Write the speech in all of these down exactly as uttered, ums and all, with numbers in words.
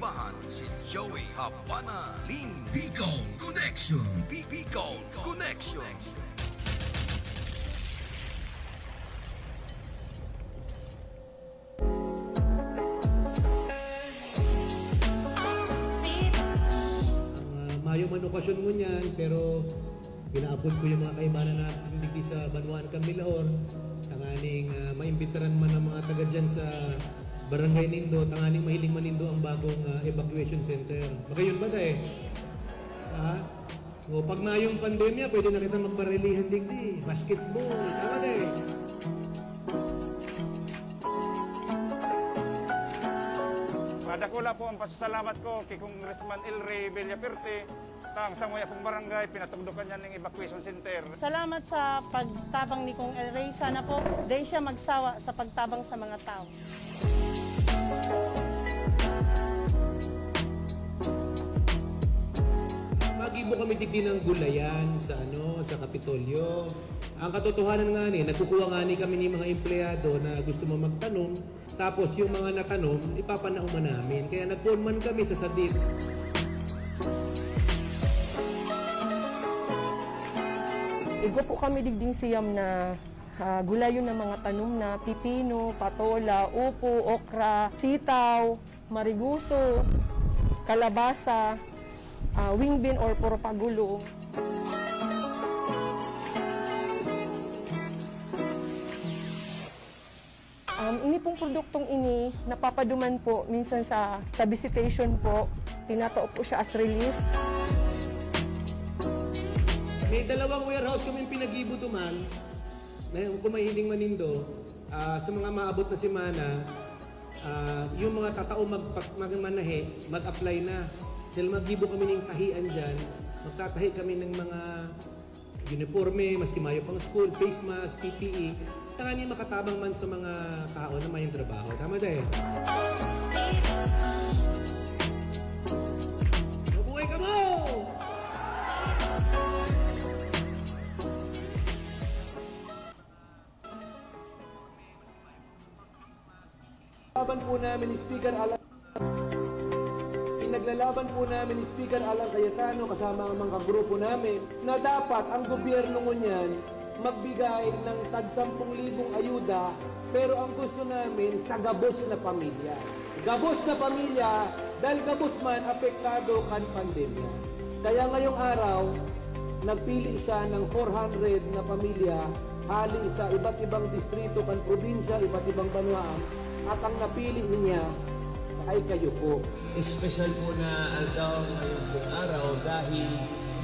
Bahan si Joey Habana Lin. Bicol Connection. Bi- Bicol Connection. Ang, ah, mayo man okasyon ngunyan, pero pinaapod ko yung mga kaibanan natin digdi sa banwaan kan Milahor, tanganing, ah, maimbitaran man ang mga taga dyan sa barangay nindo, tanganing mahiling man nindo ang bagong, ah, evacuation center. Magayon ba, Day? Ha? O, pag mayong pandemya, pwede na kita magbarilihan digdi. Basketball. Tama, Day? Madakula po ang pasasalamat ko kay Congressman El Rey Villafuerte, ta ang samuyang akong barangay, pinatugdokan niya ning evacuation center. Salamat sa pagtabang ni Cong El Rey. Sana po, dai siya magsawa sa pagtabang sa mga tao. Magibo kami digdi ng gulayan sa, ano, sa Kapitolyo. Ang katotohanan nga ni, nagkukuha nga ni kami ni mga empleyado na gusto mo magtanom, tapos yung mga natanom, ipapanauman namin. Kaya nagpoon man kami sa sadit. Igwa po kami digding siyam na, ah, gulayon na mga tanom na pipino, patola, upo, okra, sitaw, mariguso, kalabasa, ah, wing bean or puro pagulo. Um, ini pong produktong ini, napapaduman po minsan sa, sa visitation po. Tinatao po siya as relief. May dalawang warehouse kaming pinagibo duman na kung mahiling man nindo, ah, sa mga maabot na semana, ah, yung mga tatao mag, mag, manahi, mag-apply na. Dahil magibo kami ng tahian dyan, magtatahi kami ng mga uniforme, maski mayo pang school, face mask, P P E, tanganing makatabang man sa mga tao na mayong trabaho. Tama, Day? Mabuhay kamo! Laban po namin ni Speaker Alan. Pinaglalaban po namin ni Speaker Alan Cayetano kasama ang mga kagrupo namin na dapat ang gobyerno ngunyan magbigay ng tag sampung libong ayuda, pero ang gusto namin sa gabos na pamilya. Gabos na pamilya dahil gabos man apektado kan pandemya. Kaya ngayong araw, nagpili siya ng four hundred na pamilya hali sa iba't ibang distrito kan probinsya, iba't ibang banwaan, at ang napili niya ay kayo po. Espesyal po na aldaw ngayong pong araw dahil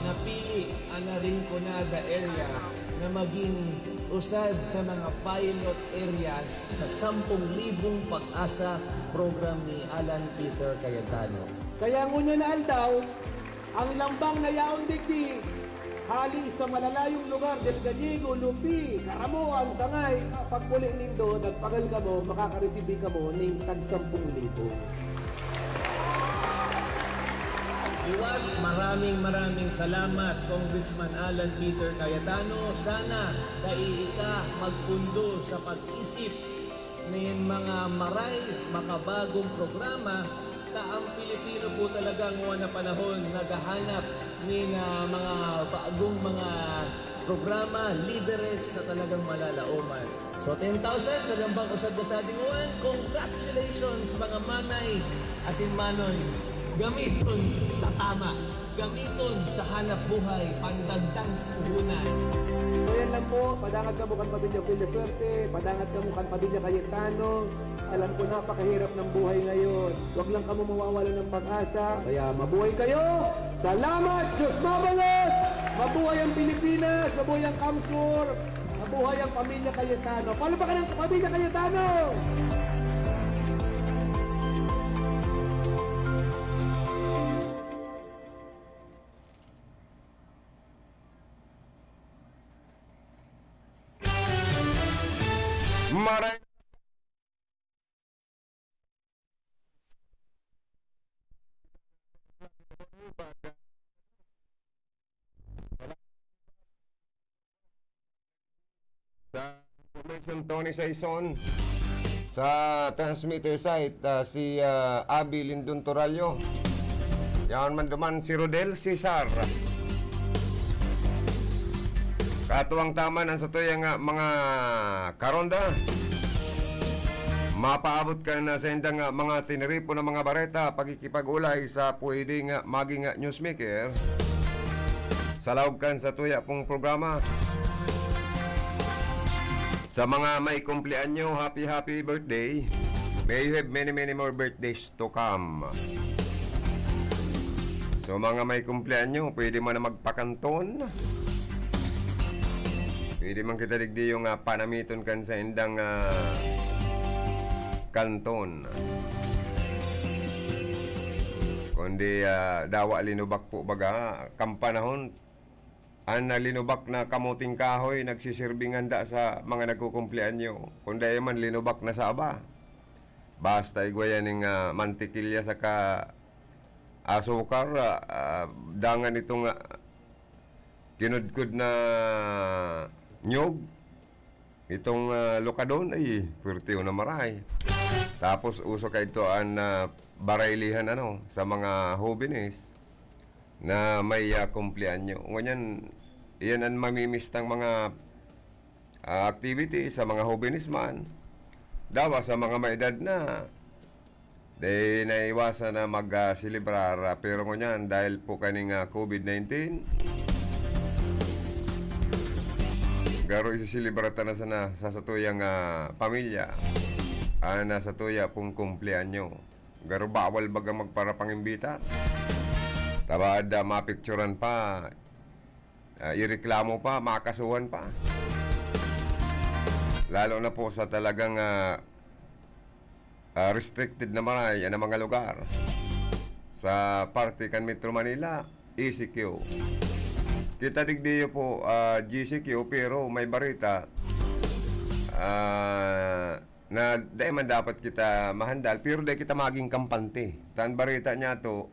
napili ang Rinconada area na maging usad sa mga pilot areas sa sampung libong PAGASA program ni Alan Peter Cayetano. Kaya ngunyan na aldaw, ang lambang na yaon digdi, hali sa malalayong lugar, Del Gallego, Lupi, Caramoan, Sangay, pagpuli nindo, nagpagal kamo, makakaresibi kamo ning tag sampung libo. Liwat, maraming, maraming salamat, Congressman Alan Peter Cayetano. Sana dai ika magpundo sa pag-isip nin mga maray, makabagong programa, ta ang Pilipino po talaga ngona panahon naghahanap nin, ah, mga bagong mga programa, lideres na talagang malalaoman. So, ten thousand sa lambang usad na sading uwan. Congratulations, mga manay asin manoy. Gamiton sa tama. Gamiton sa hanap buhay, pandagdag puhunan. So, yan lang po. Padangat kamo kan pamilya Villafuerte, padangat kamo kan pamilya Cayetano. Alam ko, napakahirap ng buhay ngayon. Huwag lang kamo mawawalan ng pag-asa. Kaya mabuhay kayo! Salamat! Diyos mabalos! Mabuhay ang Pilipinas! Mabuhay ang CamSur! Mabuhay ang pamilya Cayetano! Palakpakan ang pamilya Cayetano! Maray sa information, Tony Saison. Sa transmitter site, ah, si, ah, Abby Lindon Torallo. Yaon man duman si Rodel Cesar. Katuwang taman ang satuyang, ah, mga karonda. Mapaabot kan, ah, saindang, ah, mga tiniripon na mga bareta, pakikipag-ulay sa pwedeng, ah, maging, ah, newsmaker. Sa laog kan satuya pong programa. Sa mga may kumpleanyo, happy, happy birthday. May you have many, many more birthdays to come. So, mga may kumpleanyo, pwede man na magpakanton. Pwede man kita digdi yung, ah, panamiton kan saindang, ah, kanton. Kundi, ah, dawa linubak po baga, kan panahon, an, ah, linubak na kamuting kahoy nagsisirbing handa sa mga nagkukumpleanyo. Kun dai man, linubak na saba. Basta igwa yan ning, ah, mantikilya saka asukar, ah, ah, dangan itong, ah, kinudkod na nyog, itong, ah, lokadon, ay, puwerte o na maray. Tapos uso kaidto an, ah, baraylihan, ano, sa mga hobenes na may, ah, kumpleanyo. Ngunyan, iyan an mamimistang mga, ah, activity sa mga hobenes man. Dawa sa mga may edad na, di naiwasan na mag, ah, selebrar, ah, pero ngunyan, dahil po kaning, ah, covid nineteen, garo isiselebrar ta na sana sa satuyang, ah, pamilya, ah, na satuya pong kumpleanyo. Garo bawal baga magparapangimbita. Tabaad, ah, mapicturan pa, ah, ireklamo pa, makasuhan pa. Lalo na po sa talagang, ah, ah, restricted na maray na mga lugar. Sa parte kan Metro Manila, E C Q. Kita digdiyo po, ah, G C Q, pero may bareta, ah, na dai man dapat kita mahandal, pero dai kita maging kampante. Ta an bareta niya to,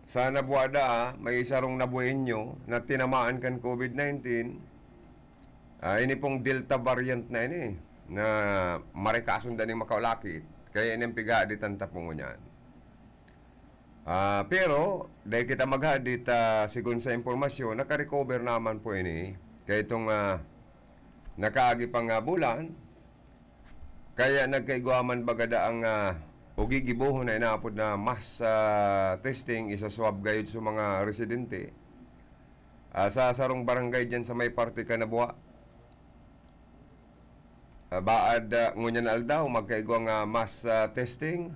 sa nabuwada, ah, may sarong nabuenyo na tinamaan kan covid nineteen. Ah, ini pong Delta variant na ini, na marikason daning makaulakit. Kaya ini ang pighahaditan ta po ngunyan. Ah, pero, dai kita maghadit, ah, sigon sa impormasyon, nakarecover naman po ini. Kaya itong, ah, nakaagi pang, ah, bulan, kaya nagkaigwa man baga daang, ah, o gigibohon na inaapod na mass, ah, testing, isa swab gayod sa mga residente. Ah, sa sarong barangay diyan sa may parte kan Nabua. Ah, baad, ah, ngunyan na aldaw, magkaigwa nga mass, ah, testing,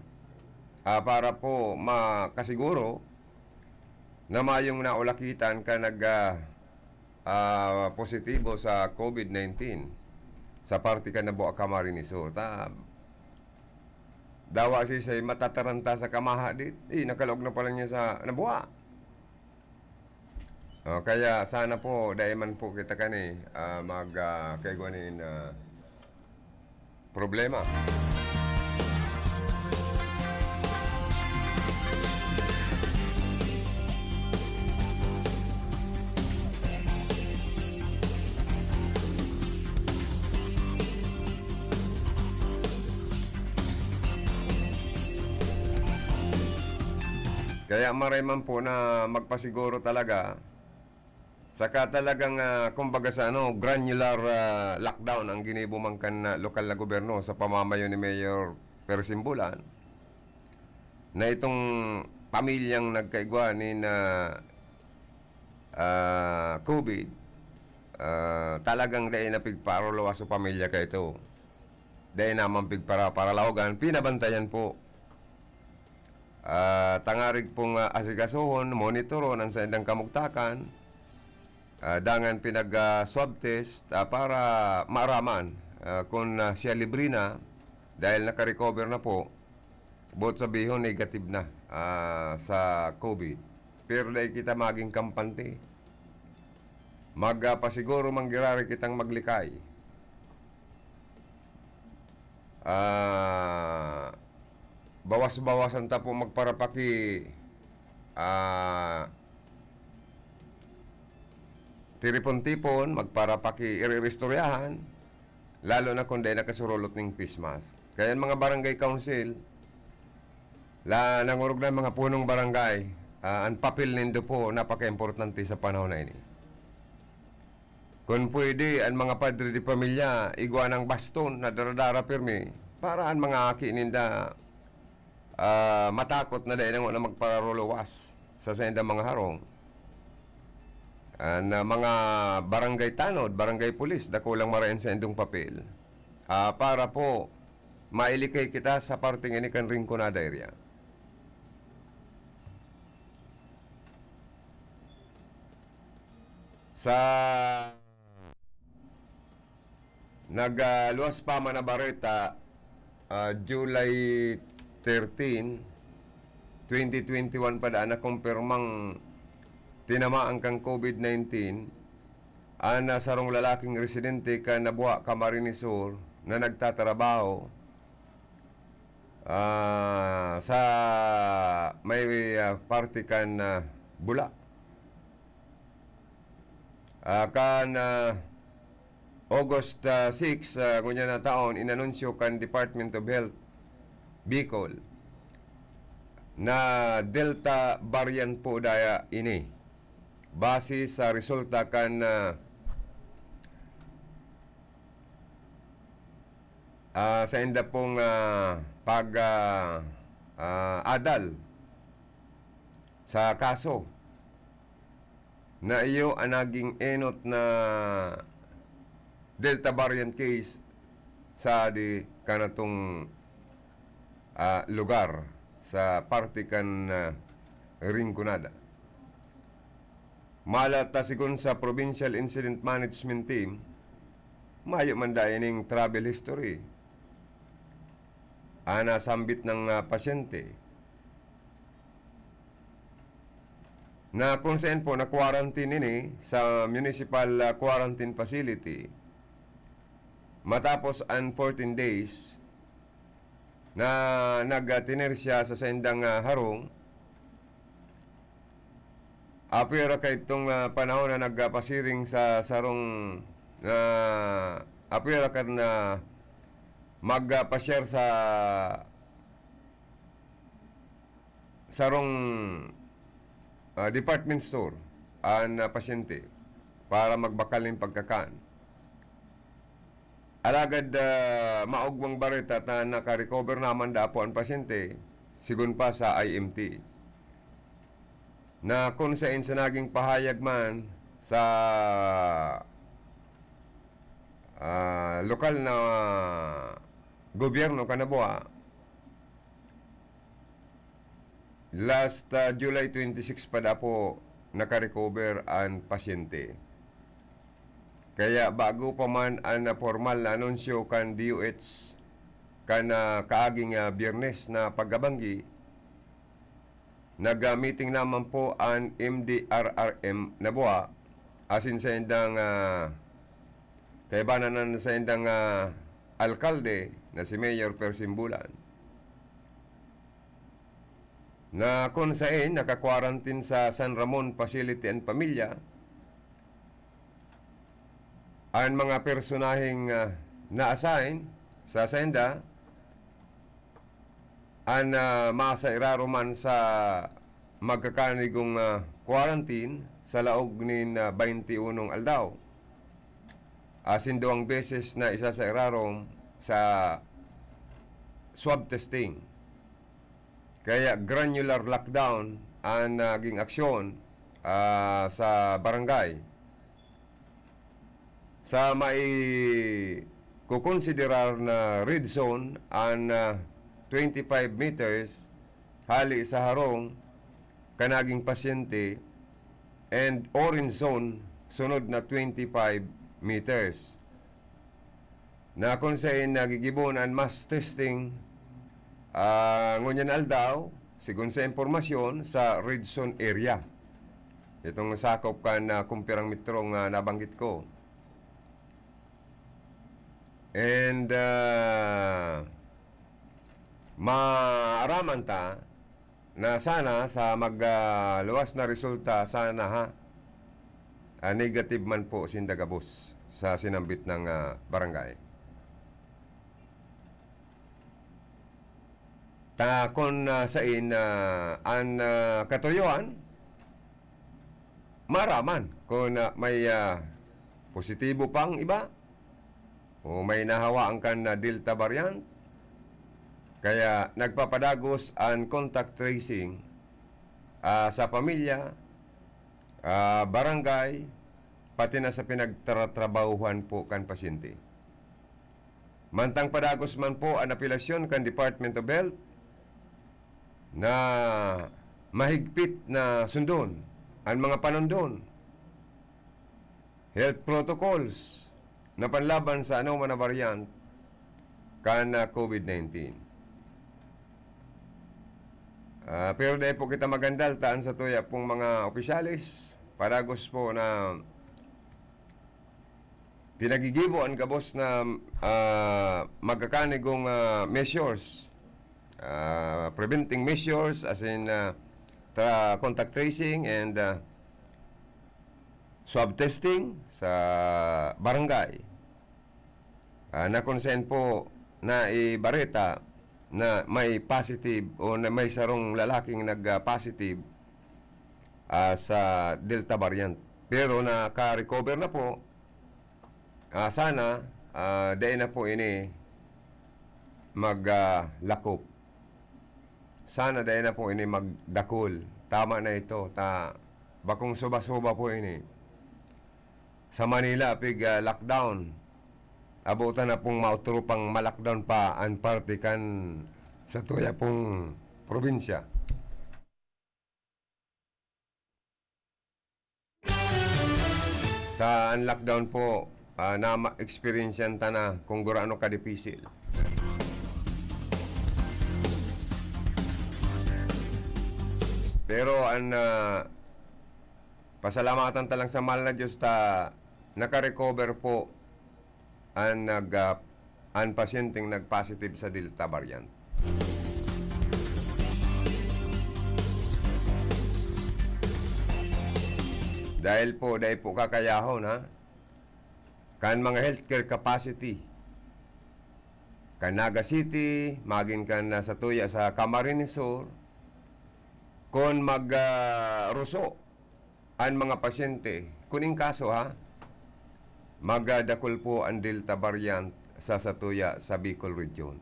ah, para po makasiguro na mayong naulakitan ka nag, ah, ah, positibo sa covid nineteen sa parte kan Nabua, Camarines Sur. Ta, dawa siisay matataranta sa kamaha dit, eh, nakalaog na pala niya sa Nabua. Oh, kaya sana po, dai man po kita kani, ah, mag, ah, kaigwa nin, ah, problema. Kaya maray man po na magpasiguro talaga, saka talagang, ah, kumbaga sa ano, granular, ah, lockdown ang ginibo man kan, ah, lokal na gobyerno sa pamamayo ni Mayor Persimbulan, na itong pamilyang nagkaigwa nin, ah, ah, covid, ah, talagang dai na pigparuluwas sa pamilya kaito. Dai naman pigpara-, paralaogan, pinabantayan po. Ah, tangarig pong, ah, asikasuhon, monitoron ang saindang kamugtakan. Ah, dangan pinag, ah, swab test, ah, para maaraman, ah, kun, ah, siya libre na dahil naka-recover na po. Boot sabihon, negative na, ah, sa covid. Pero dai kita maging kampante. Mag, ah, pasiguro man giraray kitang maglikay. Ah, bawas-bawasan ta po magparapaki, ah, tiripon-tipon, magparapaki iriristoryahan. Lalo na kung dai nakasurulot ning face mask. Kaya an mga barangay council, la-, nangorog na mga punong barangay, ah, an papel nindo po napakaimportante sa panahon na ini. Kun pwede, an mga padre de pamilya, igwa nang baston na dara-dara pirmi para an mga aki ninda, ah, matakot na dai na ngona magpararuluwas sa saindang mga harong. An, ah, mga barangay tanod, barangay pulis, dakulang maraen sa indong papel. Ah, para po mailikay kita sa parteng ini kan Rinconada area. Sa nagluwas pa man na bareta, ah, July thirteen, twenty twenty-one pa daan nakumpirmang tinamaan kan COVID nineteen an, ah, sarong lalaking residente kan Nabua, Camarines Sur na nagtatrabaho, ah, sa may, ah, parte kan, ah, Bula. Ah, kan, ah, August, ah, six, ah, ngunyan na taon, inanunsyo kan Department of Health Bicol na Delta variant po daya ini. Base sa resulta kan, ah, ah, sa inda pong, ah, pag, ah, ah, adal sa kaso na iyo an naging enot na Delta variant case sa di kanatong, ah, lugar sa parte kan, ah, Rinconada. Mala ta sigon sa Provincial Incident Management Team, mayo man dai ning travel history an nasambit na, ah, pasyente. Na kung saan po na-quarantine ini sa municipal, ah, quarantine facility matapos an fourteen days na nagtener siya sa saindang, ah, harong. Apwera kaitong, ah, panahon na nagpasiring sa sarong, ah, apwera kan, ah, magpa-share sa sarong, ah, department store an, ah, pasyente para magbakal nin pagkakan. Alagad, ah, maogmang bareta ta naka-recover naman dapo an pasyente, sigon pa sa I M T, na kun saen sa naging pahayag man sa, ah, lokal na gobyerno kan Nabua, last, ah, July twenty-six pa dapo naka-recover an pasyente. Kaya bago pa man an, ah, pormal na anunsyo kan D O H kan, ah, kaaging, ah, Biyernes na pagkabanggi, nag-meeting naman po an M D R R M Nabua asin saindang, ah, kaibanan na saindang, ah, alkalde na si Mayor Persimbulan, na kun saen naka-quarantine sa San Ramon facility an pamilya. An mga personaheng, ah, na-assign sa sainda, an, ah, masairarom man sa magkakanigong, ah, quarantine sa laog nin, ah, baynti unong aldaw, asin duwang beses na isasairarom sa swab testing. Kaya granular lockdown an naging aksyon, ah, sa barangay. Sa maikukonsiderar na red zone an, ah, twenty-five meters hali sa harong kan naging pasyente and orange zone sunod na twenty-five meters. Na kung saen nagigibon an mass testing, ah, ngunyan aldaw, sigon sa impormasyon, sa red zone area. Itong sakop kan, ah, kumpirang metro nga nabanggit ko. And, ah, maaraman ta na sana sa mag, ah, luwas na resulta, sana ha, ah, negative man po sinda gabos sa sinambit na, ah, barangay. Ah, kun, ah, sain, ah, an, ah, katuyoan, maaraman kun, ah, may, ah, positibo pang iba o may nahawaan kan, ah, Delta variant. Kaya nagpapadagos an contact tracing, ah, sa pamilya, ah, barangay, pati na sa pinagtratrabahuhan po kan pasyente. Mantang padagos man po an apelasyon kan Department of Health na mahigpit na sundon an mga panondon, health protocols na panlaban sa anoman na variant kan, ah, COVID nineteen. Ah, pero dai po kita magandal ta an satuya pong mga opisyales, padagos po na pinagigibo an gabos na, ah, magkakanigong, ah, measures, ah, preventing measures, as in, ah, tra-, contact tracing and, ah, swab testing sa barangay. Ah, na kung saan po naibareta na may positive o na may sarong lalaking nag, ah, positive, ah, sa Delta variant. Pero naka-recover na po. Ah, sana, ah, dai na po ini mag, ah, lakop. Sana dai na po ini magdakul. Tama na ito. Ta, bakong suba-suba po ini. Sa Manila, pig, ah, lockdown. Abutan na pong maotro pang ma-lockdown pa an parte kan satuya pong probinsya. Sa an lockdown po, ah, na ma-, experience yan ta na kung gurano ka dipisil. Pero an, ah, pasalamatan ta lang sa mahal na Diyos ta naka-recover po an nag, ah, an pasyenteng nag-positive sa Delta variant. Dahil po, dai po kakayahon, ha? Kan mga healthcare capacity, kan Naga City, magin kan, ah, satuya sa Camarines Sur, kun mag, ah, ruso an mga pasyente, kun in kaso, ha, magdakul po an Delta variant sa satuya sa Bicol Region.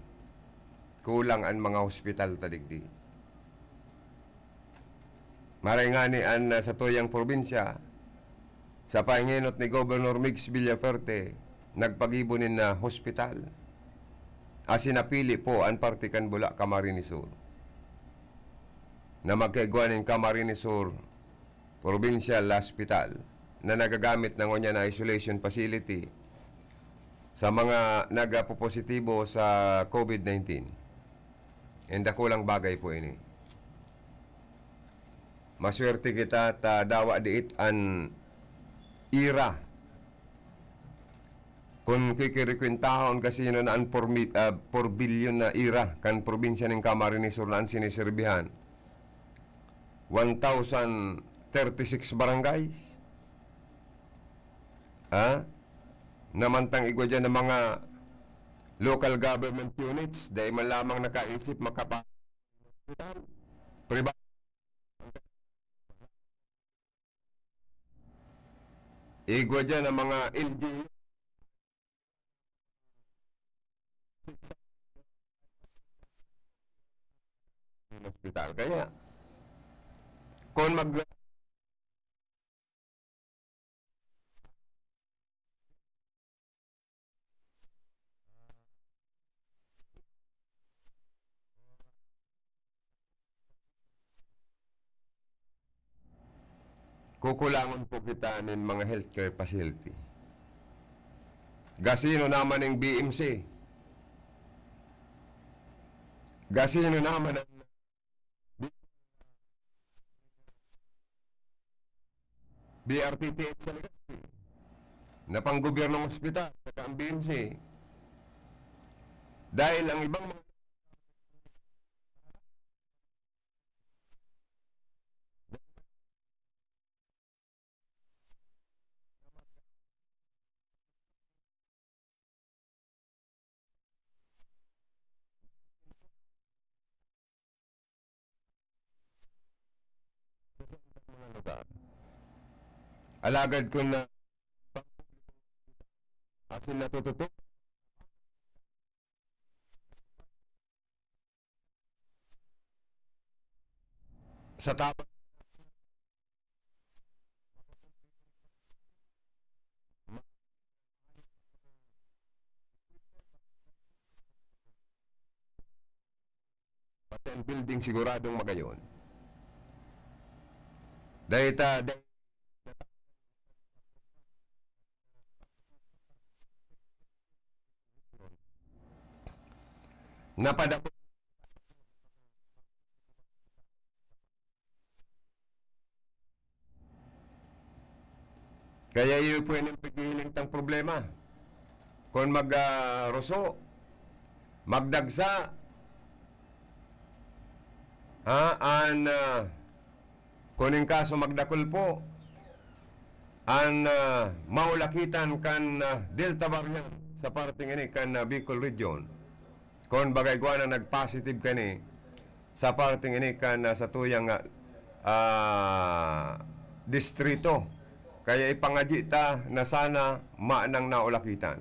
Kulang an mga hospital ta digdi. Maray ngani an, ah, satuyang probinsya, sa paingenot ni Governor Migs Villafuerte, nagpagibo nin, ah, hospital. Asin napili po an parte kan Bula, Camarines Sur, na magkaigwa nin Camarines Sur Provincial Hospital na nagagamit na ngunyan na isolation facility sa mga nagpopositibo sa COVID nineteen. And dakulang bagay po ini. Maswerte kita ta dawa diit an ira. Kun kikirikwentahon, kasino na an pormi-, ah, porbilyon na ira kan probinsya nin Camarines Sur na an siniserbihan. One thousand thirty-six barangays. Ha? Na mantang igwa diyan ng mga local government units, dai man lamang nakaisip makapa-, priba-, igwa diyan ng mga L G U. Hospital. Kaya, kung mag- Kukulangon po kita nin mga healthcare facility. Gasino naman ning B M C? Gasino naman ang B R T T H sa Legazpi, na panggobyernong ospital, saka ang B M C. Dahil ang ibang mga lugar. Alagad kung na, asin natututo sa tabang pati ang building siguradong magayon. Dahil ta, dahil napadako. Kaya iyo po yung paghihiling tang problema. Kung mag, ah, ruso, magdagsa, ha, an, ah, kung in kaso magdakul po, an, ah, maulakitan kan, ah, Delta variant sa parting ini kan, ah, Bicol Region. Kun baga igwa na nag-positive kani sa parting ini kan, ah, satuyang, ah, distrito. Kaya ipangadyi ta na sana manang naulakitan.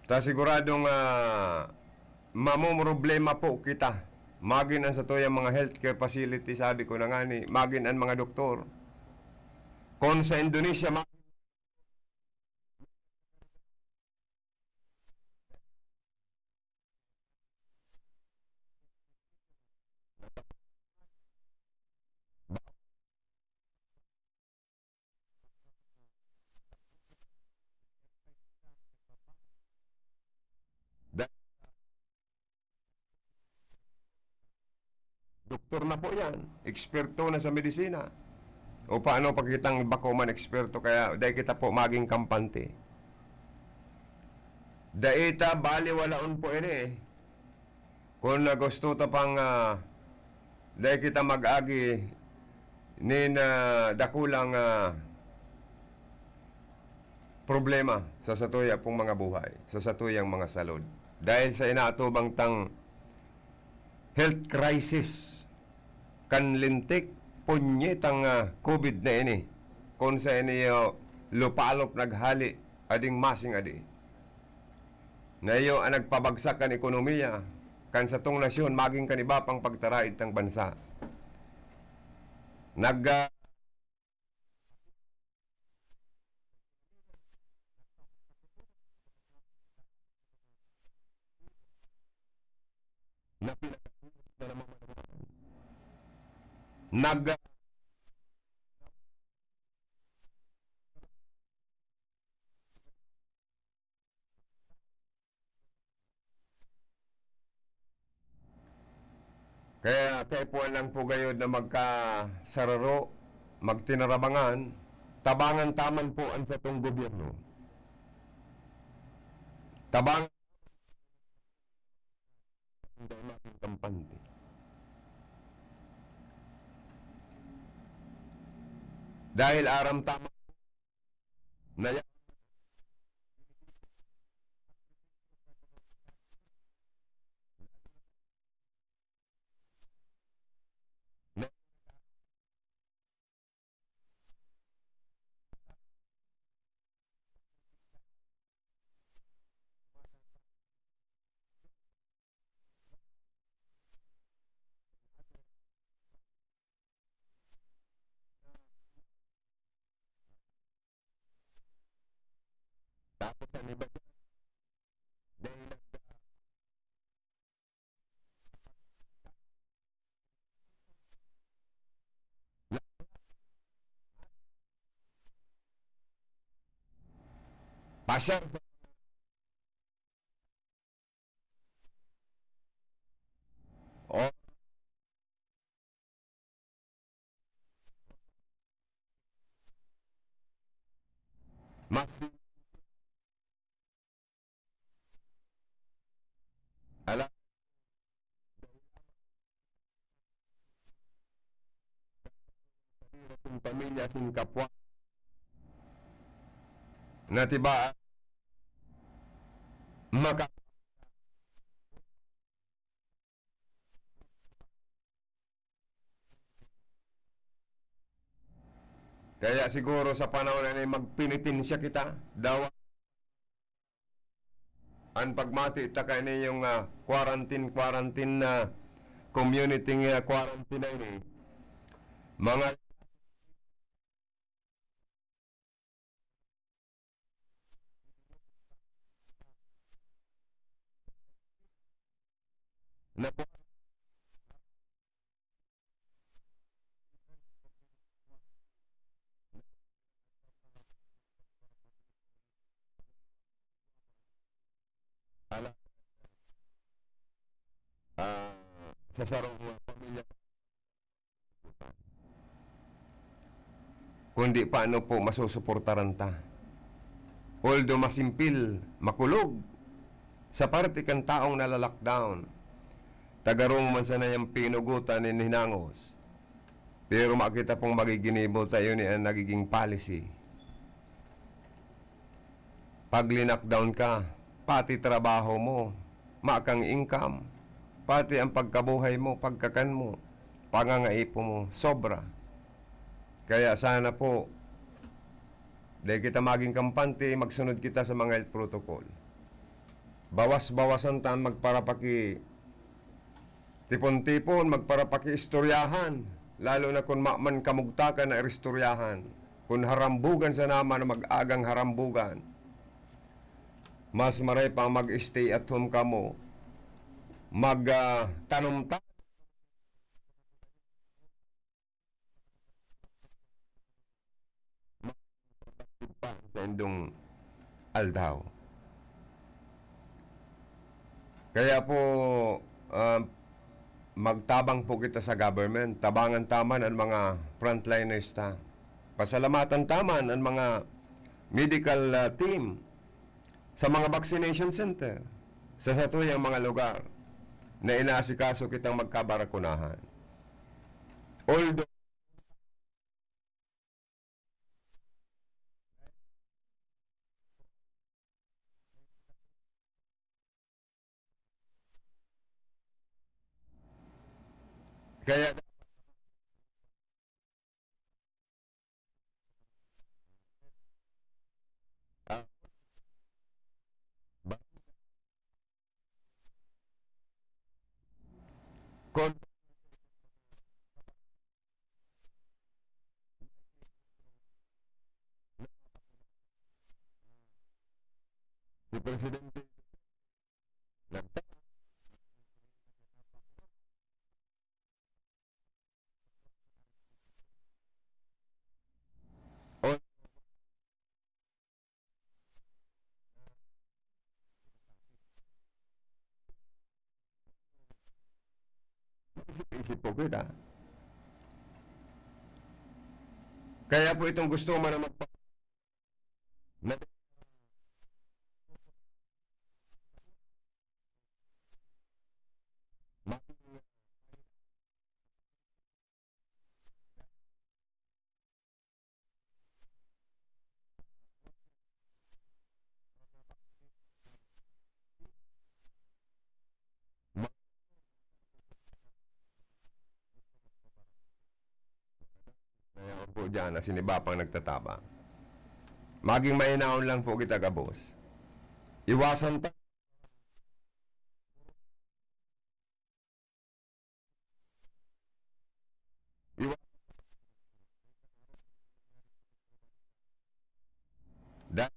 Ta siguradong, ah, mamomroblema po kita. Magin an satuyang mga healthcare facility, sabi ko na ngani, magin an mga doktor. Kung sa Indonesia, ma- Doktor na po yan. Eksperto na sa medisina. O paano pag kitang bako man eksperto, kaya dai kita po maging kampante. Dai ta baliwalaon po ini eh. Kung na gusto ta pang, ah, dai kita mag-agi nin, ah, dakulang, ah, problema sa satuya pong mga buhay, sa satuyang mga salud. Dahil sa inaatubang tang health crisis, kan lintik, punyetang, ah, COVID na ini, kung sa ini, oh, lupalop naghali, ading masing adi. Na iyo an nagpabagsak kan ekonomiya kan satong nasyon, magin kan iba pang pagtaraid tang bansa. Nag, ah, nag, Kaya kaipuhan lang po gayod na magkasararo, magtinarabangan, tabangan ta man po an satong gobyerno. Tabangan kampante. Dahil aram ta man na ya-, Tapos ang iba dyan, dahil nag-, pasyar sa, oh. Mas ala, asin pamilya, asin kapwa. Natiba, maka-, Kaya siguro sa panahon na ini, magpenitensya kita. Dawa an pagmati ta kaini yung, ah, quarantine, quarantine na community nga quarantine na ini. Mga na ala, ah, sa sarong mga pamilya. Kundi paano po masusuportaran ta? Although masimpil, makulog, sa parte kan taong nala-lockdown, tagaroon man sana yang pinugutan nin hinangos. Pero makita pong magiginibo tayo ni ang nagiging policy. Pag linakdown ka, pati trabaho mo, makang income, pati ang pagkabuhay mo, pagkakan mo, pangangaipo mo, sobra. Kaya sana po, dahil kita maging kampante, magsunod kita sa mga health protocol. Bawas-bawasan ta ang magparapaki tipon-tipon, magparapakiistoryahan, lalo na kun maman kamugtakan na iristoryahan. Kun harambugan sana man na mag-agang harambugan, mas maray pa mag-stay at home kamo. Mag, ah, tanom ta-, pa sa indong aldaw. Kaya po, ah, magtabang po kita sa government. Tabangan ta man an mga frontliners ta. Pasalamatan ta man an mga medical, ah, team sa mga vaccination center, sa satuyang mga lugar na inaasikaso kitang magkabarakunahan. Although Kaya, ah, ba-, kon-, si Presidente nagta-, o, isip ko kita. Kaya po itong gusto man na magpa-, na Mayroon po diyan na sinibapang nagtataba. Maging mahinahon lang po kita, gabos. Iwasan ta-, iwa-, da-,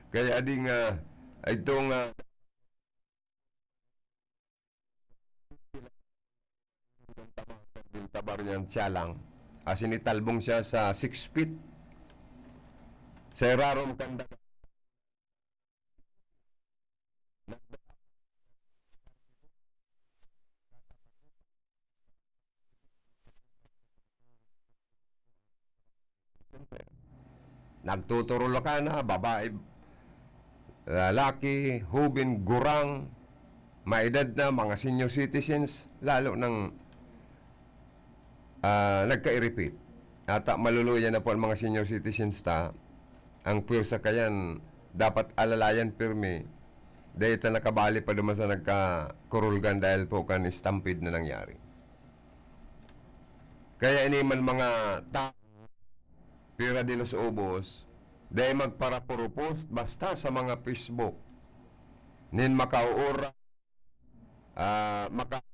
Kaya di nga, itong, ah, tabar niyan siya lang. Asin italbong siya sa six feet. Sa irarom kan daga. Nagtuturulakan na, babae, lalaki, hubin, gurang, maedad na, mga senior citizens, lalo nang, ah, nagkairipit. Ata maluluya na po ang mga senior citizens ta. Ang pwersa kayan, dapat alalayan pirmi. Dahil ta nakabali pa duman sa nagkakurulgan dahil po kan stampede na nangyari. Kaya ini man mga ta-, Pira de los Ubos, dai magpara-puro post basta sa mga Facebook nin makauora, ah, maka-,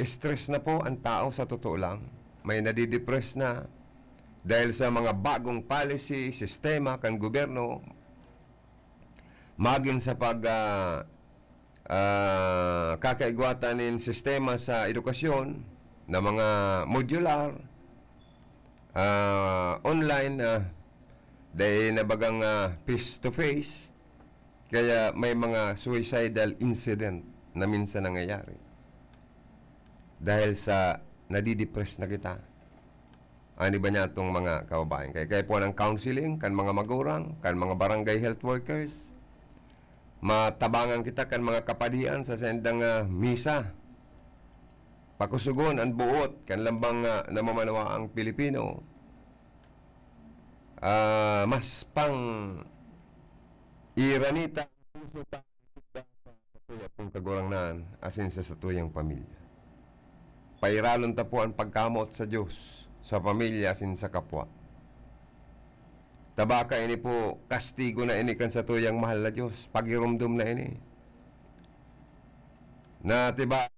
stress na po ang tao sa totoo lang. May nadidepress na dahil sa mga bagong policy, sistema kan gobyerno, magin sa pag, ah, ah, kakaigwatan nin sistema sa edukasyon na mga modular, ah, online, ah, dai na bagang, ah, face to face. Kaya may mga suicidal incident na minsan nangyayari dahil sa nadidepress na kita. Ani ba niya itong mga kababayan? Kaya, kaya po ng counseling kan mga magurang, kan mga barangay health workers, matabangan kita kan mga kapadian sa sendang, ah, misa. Pakusugon an buot kan lambang, ah, namamanawaang Pilipino. Ah, mas pang iranita ang puso ta sa satuyang kagurangnan asin sa satuyang pamilya. Pairalon ta po an pagkamot sa Dios, sa pamilya asin sa kapwa. Ta baka ini po, kastigo na ini kan satuyang mahal na Dios. Pagiromdom na ini. Na, diba,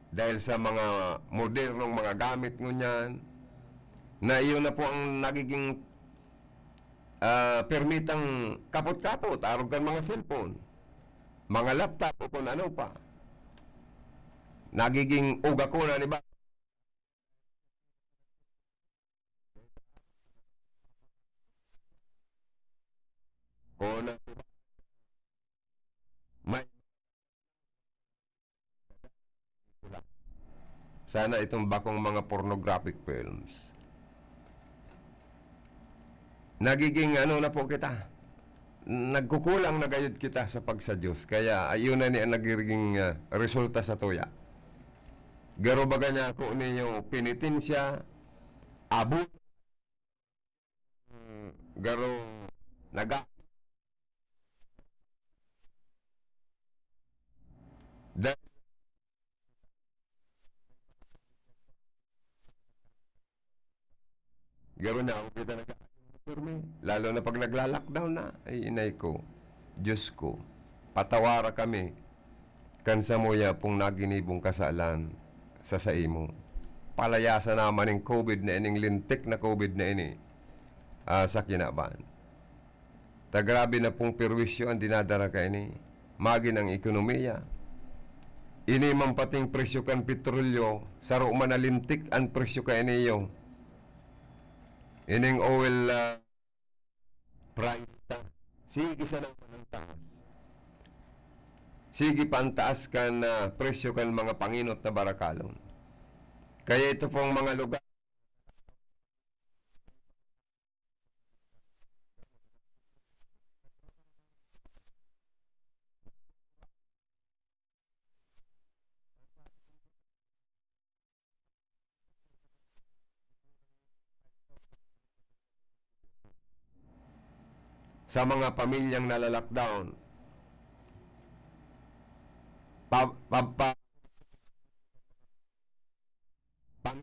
dahil sa mga modernong mga gamit ngunyan, na iyon na po ang nagiging, ah, permitang kapot-kapot, arog kan mga cellphone, mga laptop o kung ano pa. Nagiging ugako na, di ba? Kung na, may, sana itong bakong mga pornographic films. Nagiging ano na po kita, nagkukulang na gayud kita sa pagsa-Diyos. Kaya ayun na ni ang nagiging, ah, resulta sa tuya. Garo baga niya ako ninyo penitensya, abo, garo, naga-, da-, garo na ako kita nag-, pirmi. Lalo na pag nagla-lockdown na. Ay, inay ko. Diyos ko. Patawara kami kan samuya pong naginibong kasalan sa saimo. Palayasa naman ning covid na ining lintik na covid na ini, ah, sa kinaban. Ta grabe na pong perwisyo ang dinadara kaini. Magin ang ekonomiya. Ini man pating presyo kan petrolyo, saro man na lintik ang presyo kaini, yo. Ining oil, ah, price ta. Sige sana man ang taas. Sige pa ang taas kan, ah, presyo kan mga panginot na barakalon. Kaya ito pong mga lugar, sa mga pamilyang nala-lockdown. Pa, pa, pa, pam-,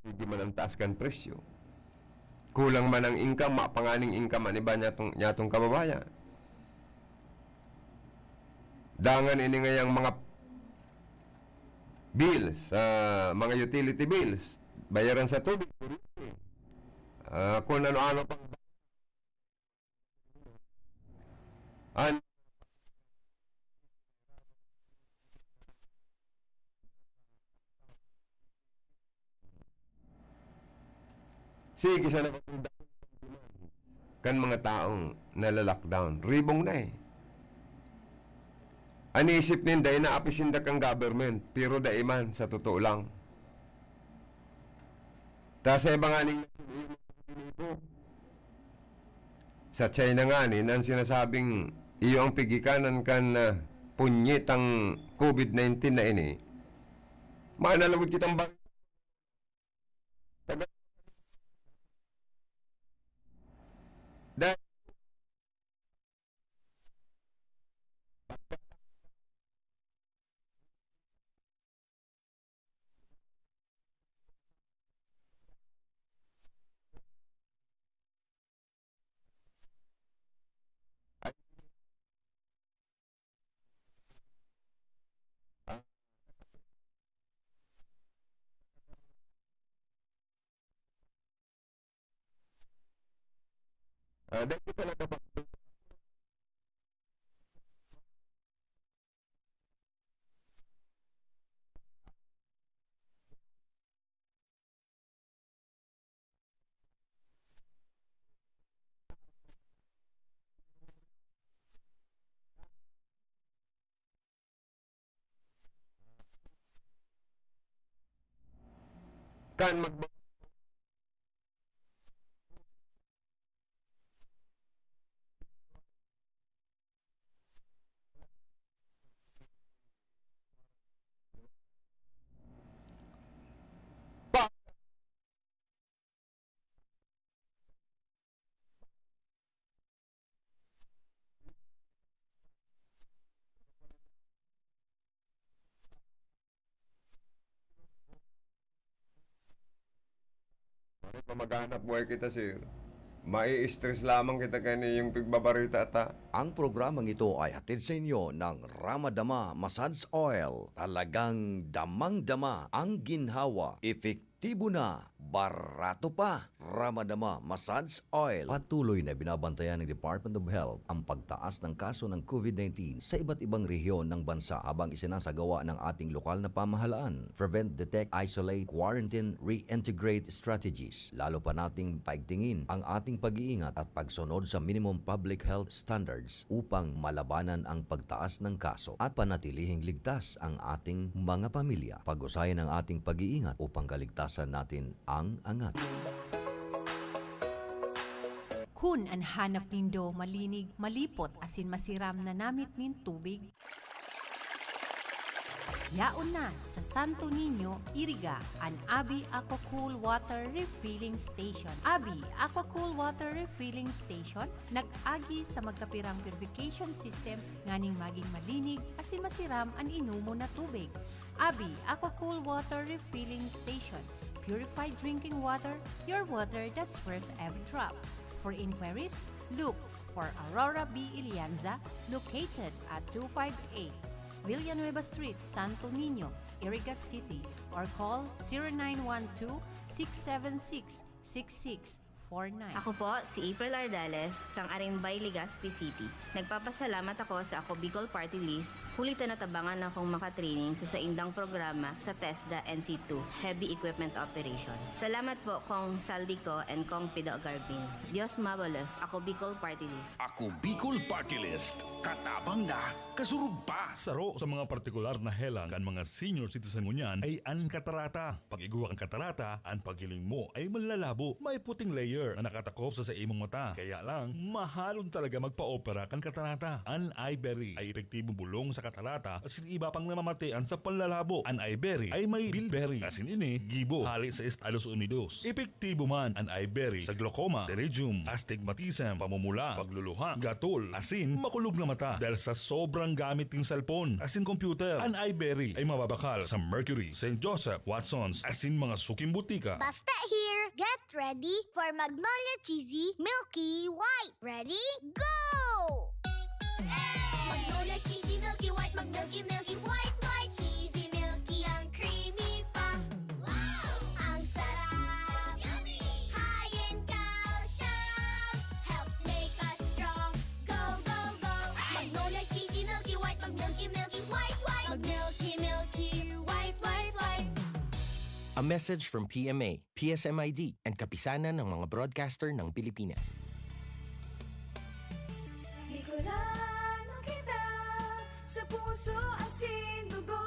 sige man ang taas kan presyo. Kulang man ang income, mapanganing income an iba niyatong, niyatong kababayan. Dangan ini ngayang mga bills, ah, mga utility bills, bayaran sa tubig, kuryente, ah, kung ano-ano pang, an-, sige, sana kan mga taong nala-lockdown. Ribong na eh. An isip ninda, inaapi sinda kan government, pero dai man, sa totoo lang. Ta sa iba nganing sa China ngani, nang sinasabing iyo ang pigikanan kan, ah, punyetang covid nineteen na ini, manalagod kitang bar-, taga-, dahil Ah, dahil ko talaga pa-, kan mag- Pare, pa maghanap buhay kita, sir. Mai-stress lamang kita kaya yung pigbabarita ta. Ang programang ito ay hatid sa inyo ng Ramadama Massage Oil. Talagang damang-dama ang ginhawa. Epektibo na, barato pa. Ramadama Massage Oil. Patuloy na binabantayan ng Department of Health ang pagtaas ng kaso ng covid nineteen sa iba't ibang rehiyon ng bansa habang isinasagawa ng ating lokal na pamahalaan. Prevent, detect, isolate, quarantine, reintegrate strategies. Lalo pa nating paigtingin ang ating pag-iingat at pagsunod sa minimum public health standards upang malabanan ang pagtaas ng kaso at panatilihing ligtas ang ating mga pamilya. Pag-usayan ang ating pag-iingat upang kaligtasan natin ang angat. Kun an hanap nindo malinig, malipot asin masiram na namit nin tubig, yaon na sa Santo Niño, Iriga, an Abi Aqua Cool Water Refilling Station. Abi Aqua Cool Water Refilling Station nag-agi sa magkapirang purification system nganing magin malinig asin masiram an inomon na tubig. Abi Aqua Cool Water Refilling Station. Purified drinking water, your water that's worth every drop. For inquiries, look for Aurora B Ilianza, located at two five eight Villanueva Street, Santo Niño, Iriga City, or call zero nine one two, six seven six, six six four nine. Ako po si April Ardales, kang Arimbay, Legazpi City. Nagpapasalamat ako sa Ako Bicol Party List, huli ta natabangan akong makatraining sa saindang programa sa TESDA N C two, Heavy Equipment Operation. Salamat po, Kong Saldico and Kong Pido Garbin. Dios mabalos, Ako Bicol Party List. Ako Bicol Party List. Katabang na, kasurog pa. Saro sa mga partikular na helang kan mga senior citizen ngunyan ay an katarata. Pag igwa kan katarata, an paghiling mo ay manlalabo. May puting layer na nakatakop sa, sa imong mata. Kaya lang, mahalon talaga magpa-opera kan katarata. An Iberry ay epektibong bulong sa katarata asin iba pang namamatian sa panlalabo. An Iberry ay may bilberry, asin ini gibo hali sa Estados Unidos. Epektibo man an Iberry sa glaucoma, pterygium, astigmatism, pamumula, pagluluha, gatol, asin makulog na mata dahil sa sobrang gamit nin cellphone asin computer. An Iberry ay mababakal sa Mercury, Saint Joseph, Watsons, asin mga suking butika. Basta here, get ready for Magnolia Cheesy Milky White. Ready? Go! Magnolia Cheesy Milky White, mag-milky, milky white, white, cheesy, milky, ang creamy pa. Wow! Ang sarap! Yummy! High in calcium, helps make us strong. Go, go, go! Magnolia Cheesy Milky White, mag-milky, milky white, white. Mag-milky, milky white, white, white. A message from P M A, P S M I D, and Kapisanan ng mga Broadcaster ng Pilipinas. Bicolano kita, sa Puso asin dugo,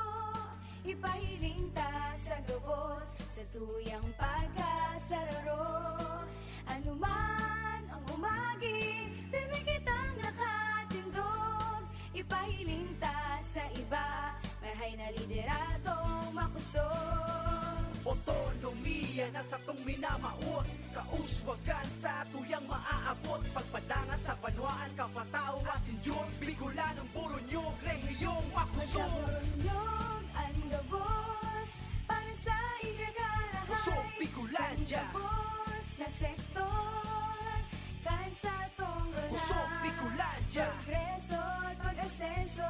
ipahiling ta sa gabos, sa tuyang pagkasararo. Anuman ang umagi, pirmi kitang nakatindog. Ipahiling ta sa iba, marhay na lideradong makusog. Otonomiya na satong minamawot, kauswagan sa tuyang maaabot, pagpadangat sa banwaan, kapataw asin Diyos, Bicolanong Burunyog, rehiyong makusog. Masaburunyog an gabos para sa igagarahay. Kusog Bicolandia. Kan gabos na sektor, kan satong rona. Kusog Bicolandia. Progreso at pag-asenso,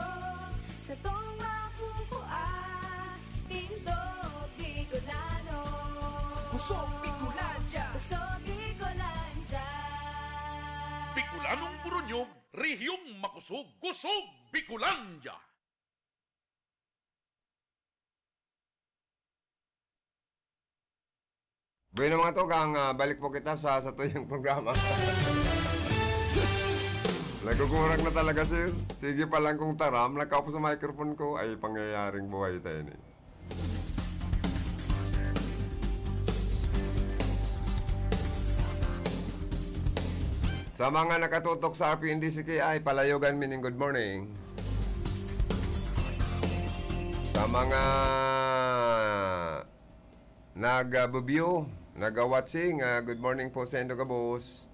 satong makukua, tindog Bicolano. Kusog Bicolandia. Kusog Bicolandia. Bicolanong Burunyog, rehiyong makusog. Kusog Bicolandia. Bueno, mga tugang, ah, balik po kita sa satuyang programa. Nagkukurang na talaga, sir. Sige pa lang kung taram, nakaupo sa microphone ko, ay pangyayaring buhay tayo ni. Sa mga nakatutok sa R P N D C K I, palayogan mi ning good morning. Sa mga nag-view, nag-watching, ah, good morning po sa indo gabos.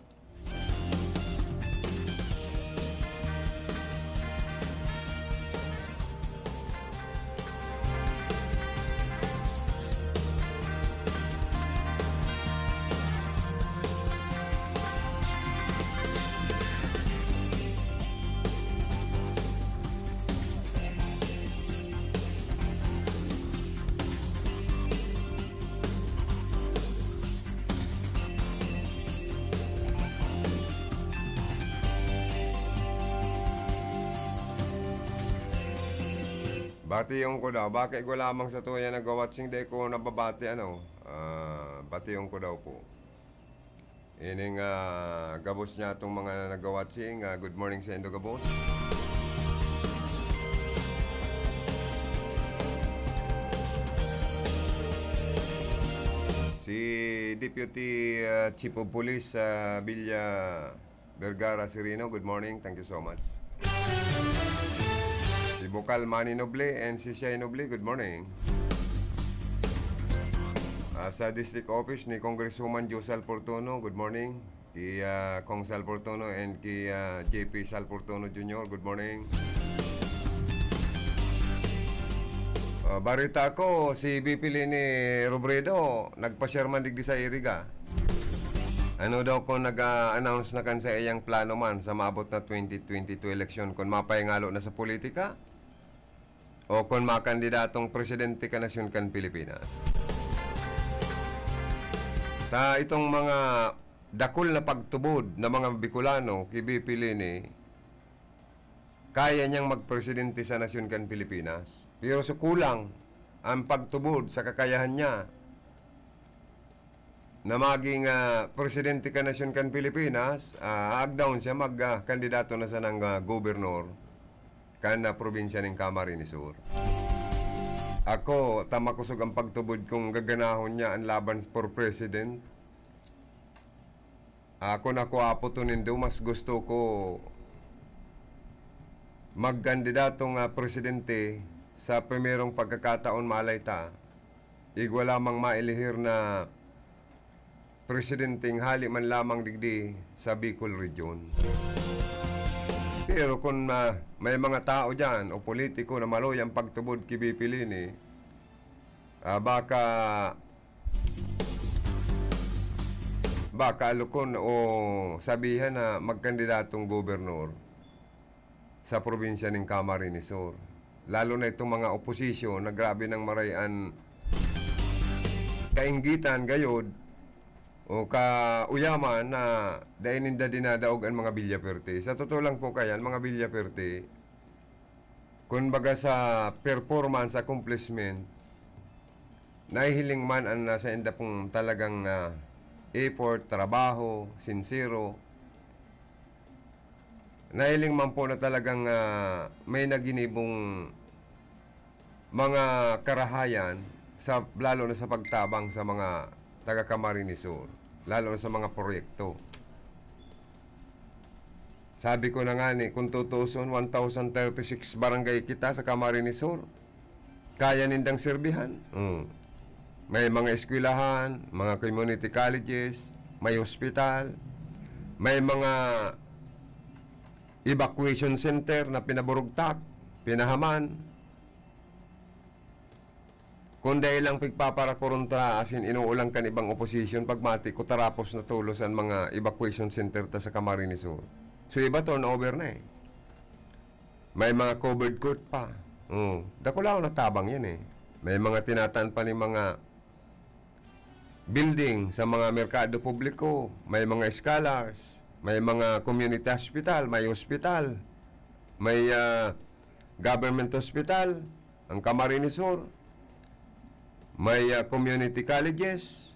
Bation ko daw, baka igwa lamang sa tuya nagwa-watching, di ko nababati, ano, ah, bation ko daw po. Ining, ah, gabos niya itong mga nagwa-watching, ah, good morning sa indo gabos. Si Deputy, ah, Chief of Police, ah, Villa Vergara Sereno, good morning. Thank you so much. Si Bokal Manny Noble and si Shai Noble, good morning. Ah, sa District Office ni Congresswoman Jo Sal Fortuno, good morning. Ki, ah, Cong Sal Fortuno and ki, ah, J P Sal Fortuno Junior, good morning. Ah, barita ko, si V P Leni Robredo, nagpa-share man digdi sa Iriga. Ano daw kung nag-a-announce na kan sa iyang plano man sa maabot na twenty twenty-two eleksyon, kung mapahingalo na sa politika o kung makandidatong presidente kan nasyon kan Pilipinas? Ta itong mga dakul na pagtubod na mga Bicolano ki V P Leni, kaya niyang magpresidente sa nasyon kan Pilipinas. Pero sa kulang ang pagtubod sa kakayahan niya na maging, ah, presidente kan nasyon kan Pilipinas, ah, aagdahon siya mag, ah, kandidato na sanang, ah, gobernor kan, ah, probinsya nin Camarines Sur. Ako, ta makosog ang pagtubod kong gaganahon niya an laban for president. Ah, kun ako apoton nindo, mas gusto ko magkandidato nga presidente sa primerong pagkakataon, malay ta, igwa lamang mailihir na presidenteng hali man lamang digdi sa Bicol Region. Pero kun, ah, may mga tao diyan o politiko na maluya ang pagtubod ki V P Leni, ah, baka Baka alokon o sabihan na magkandidatong gobernor sa probinsya nin Camarines Sur. Lalo na itong mga oposisyon na grabe nang maray an kainggitan gayod o kauyaman na dai ninda dinadaog an mga Villaperte. Sa totoo lang po kaya, an mga Villaperte, kun baga sa performance, accomplishment, nahihiling man an nasa inda pong talagang, ah, effort, trabaho, sinsero. Nahiling man po na talagang, ah, may naginibong mga karahayan sa, lalo na sa pagtabang sa mga taga Camarines Sur, lalo na sa mga proyekto. Sabi ko na nga ni, kung tutuuson, one thousand thirty-six barangay kita sa Camarines Sur. Kaya nindang serbihan. Mm. May mga eskwelahan, mga community colleges, may hospital, may mga evacuation center na pinaburugtak, pinahaman. Kung dai lang pigpaparakorontra, asin inuulang kan ibang opposition, pagmati ko, tarapos na tolos an mga evacuation center ta sa Camarines Sur. So, iba turnover na eh. May mga covered court pa. Oh, dakulaon na tabang yan eh. May mga tinataan pa ni mga building sa mga merkado publiko, may mga scholars, may mga community hospital, may hospital, may, ah, government hospital, ang Camarines Sur, may, ah, community colleges,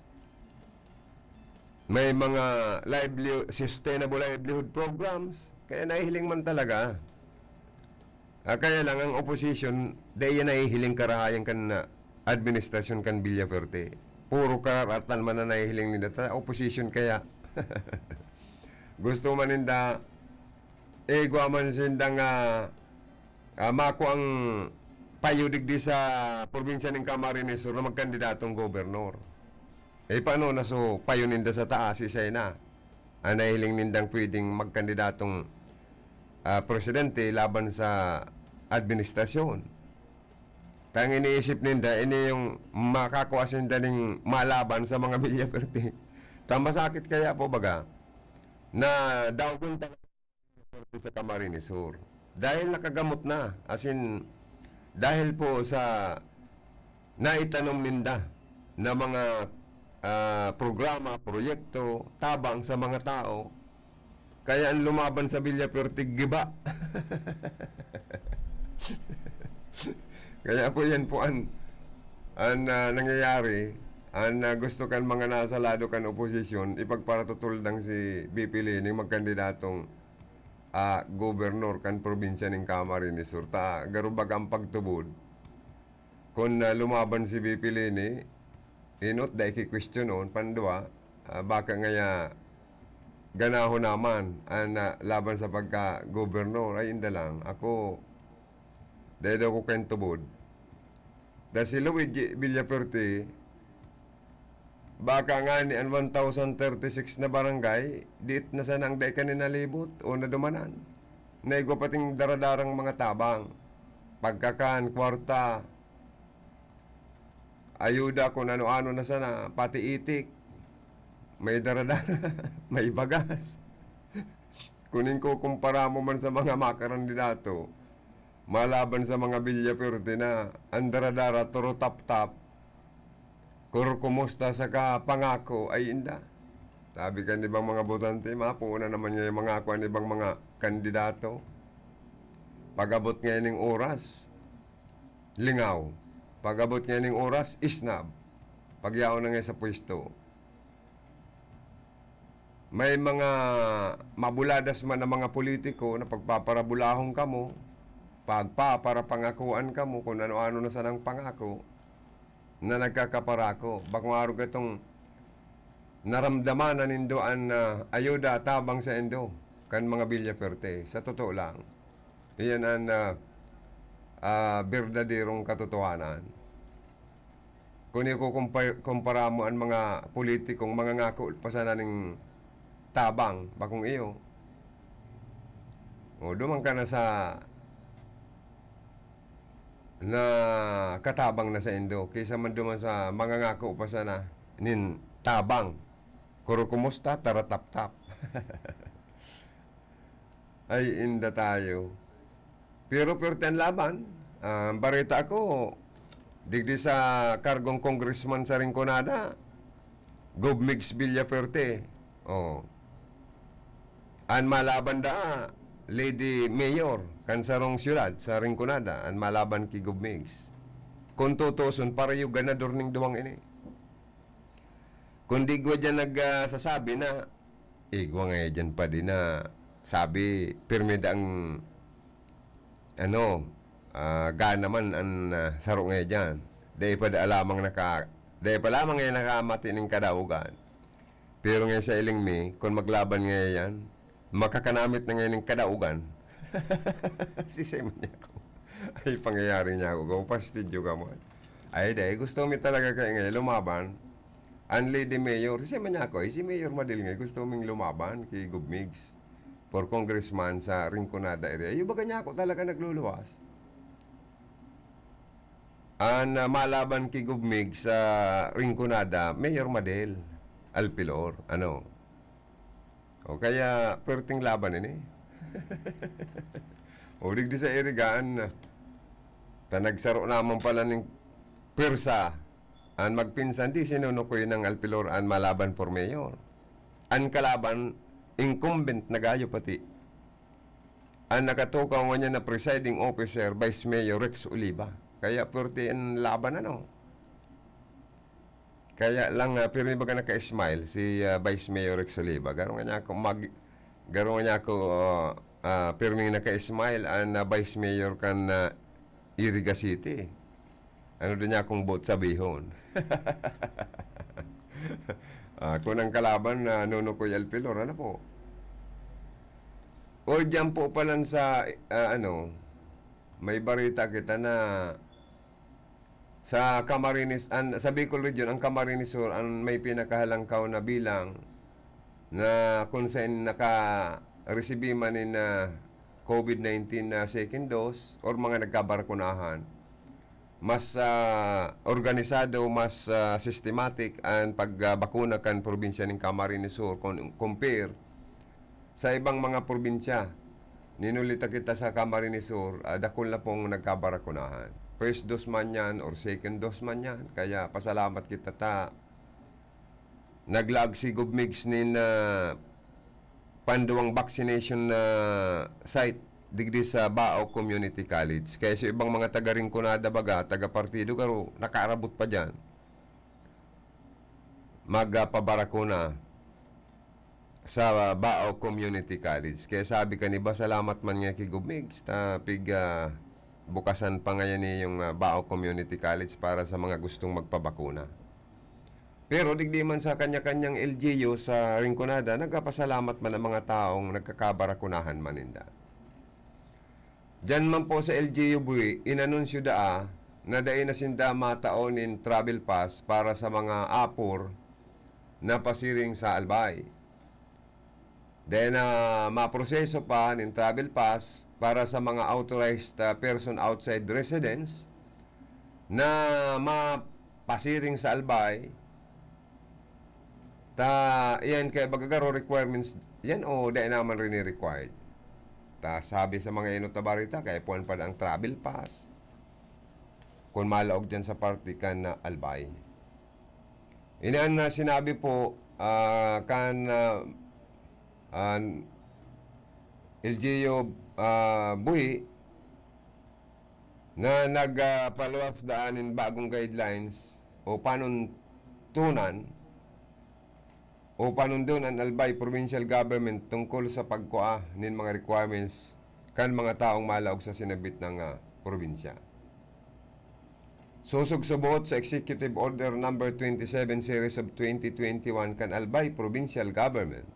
may mga lively-, sustainable livelihood programs. Kaya nahihiling man talaga. Ah, kaya lang ang opposition, dai yan nahihiling karahayan kan, ah, administrasyon kan Villafuerte. Puro kararatan man na nahihiling ninda. Ta opposition kaya. Gusto man ninda, igwa man sindang, ah, ah, mako ang payo digdi sa probinsya ning Camarines Sur na magkandidatong gobernador. Eh, paano na so payo ninda sa taas, isay na? Ang nahiling nindang pwedeng magkandidatong, ah, presidente laban sa administrasyon. Tang iniisip ninda, ini yung makakua sinda ning malaban sa mga Villaferte. Ta masakit kaya po, baga, na daogon talaga sa Camarines Sur. Dahil nakagamot na, as in, dahil po sa naitanom ninda na mga, ah, programa, proyekto, tabang sa mga tao, kaya ang lumaban sa Villaferte, giba. Kaya po yan po an, an, ah, nangyayari. An, ah, gusto kan mga nasa lado kan oposisyon, ipagparatutuldang si V P Leni magkandidatong, ah, gobernador kan probinsya nin Camarines Sur. Ta, garo baga ang pagtubod. Kun, ah, lumaban si V P Leni, inot, dai kikwestiyonon, pandua, ah, baka ngaya ganahon naman an, ah, laban sa pagka-gobernador. Ay, inda lang. Ako, dai daw ko kaintubod. Ta si Luigi Villaferte, baka ngani an one thousand thirty-six na barangay, diit na sana ang dai ka ninalibot o nadumanan. Naigwa pating daradarang mga tabang, pagkakan, kwarta, ayuda, kun ano-ano na sana, pati itik. May daradara, may bagas. Kun ikukumpara mo man sa mga makarandidato, malaban sa mga Villaferte na an daradara, turo tap-tap, kuro kumusta saka pangako, ay inda. Sabi kan ibang mga botante, mapuon na naman niya yung mangako an ibang mga kandidato. Pag-abot ngayon ning oras, lingaw. Pag-abot ngayon ning oras, isnab. Pagyaon na ngayon sa pwesto. May mga mabuladas man na mga politiko na pagpaparabulahon kamo, pagpaparapangakuan kamo kung ano-ano na sanang pangako na nagkakaparako. Bakong araw katong naramdaman na nindo an, ah, ayuda tabang sa indo kan mga Villaferte. Sa totoo lang, iyan an, ah, ah, berdaderong katotohanan. Kun ikukumpar-, kumpara mo an mga politikong mangangako pa sana ning tabang, bakong iyo, o, duman ka na sa nakatabang na saindo, kaysa man duman sa mangangako pa sana nin tabang. Kuro kumusta, tarataptap. Ay, inda tayo. Pero, pero an laban, ah, bareta ako, digdi sa kargong congressman sa Rinconada, Gov Migs Villaferte. Oh. An malaban da, Lady Mayor, kan sarong siyudad sa Rinconada, an malaban ki Gov Migs. Kung tutuson, pareho ganador ning duwang ini. Kun di igwa diyan nag, ah, sasabi na, igwa nga diyan pa din na Sabi, pirmi daang, ano, ah, gana man an, ah, saro ngaya diyan. Dai pa da lamang naka-, dai pa lamang ngaya nakamati nin kadaogan. Pero ngaya sa iling mi, kun maglaban ngaya yan, makakanamit na ngaya nin kadaogan. Sisay man niya ako. Ay, pangyayari niya ako. Go, pastidyo ka man. Ay, dai. Gusto mi talaga kaya ngaya lumaban. An Lady Mayor, sisay man niya ako. Eh, si Mayor Madil ngaya, gusto ming lumaban kay Gov Migs for congressman sa Rinconada area. Yung baga niya ako talaga nagluluwas. An, ah, malaban ki Gov Migs sa Rinconada, Mayor Madel Alpilor, ano? O kaya, perting laban ini. O digdi sa Irigaan, ta nagsaro naman pala ning pwersa an magpinsan, di sinunukoy ng Alpilor an malaban for mayor. An kalaban, incumbent na gayo pati. An nakatukaw ngunyan na presiding officer, Vice Mayor Rex Oliva. Kaya pwerte an laban, ano? Kaya lang, ah, pirmi baga naka-smile si, ah, Vice Mayor Rex Oliva. Garo nga niya ako mag-, garo nga niya ako, ah, ah, pirming naka-smile an, ah, Vice Mayor kan, ah, Iriga City. Ano din niya akong boot sabihon? Ah, kung ang kalaban na Nonokoy Alpilor, ano po? O diyan po palan sa, ah, ano, may barita kita na sa Camarines, an, sa Bicol Region, ang Camarines Sur ang may pinakahalangkaw na bilang na kung saan naka-resibi man nin, ah, covid nineteen na second dose or mga nagkabarakunahan. Mas, ah, organisado, mas, ah, systematic an pagbakuna kan probinsya nin Camarines Sur kun compare sa ibang mga probinsya. Ninulita kita sa Camarines Sur, ah, dakul na pong nagkabarakunahan. First dose man yan or second dose man yan, kaya pasalamat kita ta naglaag si Gov Migs nin, ah, panduwang vaccination na site digdi sa Bao Community College. Kaya sa ibang mga taga Rinconada baga, taga partido garo, nakaarabot pa diyan magpabarakuna sa Bao Community College. Kaya sabi kan iba, salamat man nga ki Gov Migs, ta pig, ah, bukasan pa ngayon yung, ah, Bao Community College para sa mga gustong magpabakuna. Pero digdi man sa kanya-kanyang L G U sa Rinconada, nagpapasalamat man ang mga taong nagkakabarakunahan man ninda. Diyan man po sa L G U Bui, inanunsyo daa na dai na sinda matao nin travel pass para sa mga apor na pasiring sa Albay. Dai na maproseso pa nin travel pass para sa mga authorized, ah, person outside residence na mapasiring sa Albay. Ta, iyan kaya baga garo requirements yan o dai naman rini-required? Ta, sabi sa mga inot na barita, kaya puwan pa ang travel pass. Kung malaog dyan sa parte kan, ah, Albay. Ini an, ah, sinabi po, ah, kan, ah, an L G U, ah, Bui na nag, ah, paluwas daan nin bagong guidelines o panuntunan o panundon an Albay Provincial Government tungkol sa pagkua nin mga requirements kan mga taong malaog sa sinabit na, ah, probinsya. Sosog subot sa Executive Order Number twenty-seven Series of twenty twenty-one kan Albay Provincial Government,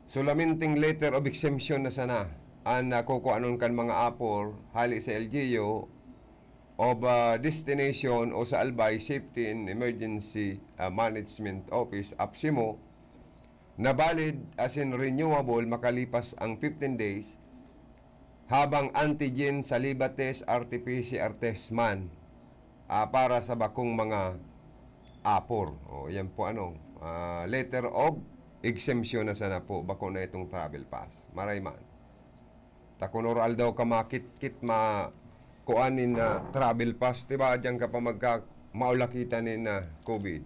solamente letter of exemption na sana an nakukuanon kan mga apor hali sa L G U of, ah, destination o sa Albay Safety and Emergency, ah, Management Office, APSEMO, na valid asin renewable makalipas ang fifteen days, habang antigen, saliva test, R T P C R test man, ah, para sa bakong mga apor. O, yan po ano, ah, letter of exemption na sana po, bako na itong travel pass. Maray man. Ta kun oral daw ka makitkit, ma-, kuan nin, ah, travel pass, diba? Diyan ka pa magka-, maulakitan nin, ah, covid.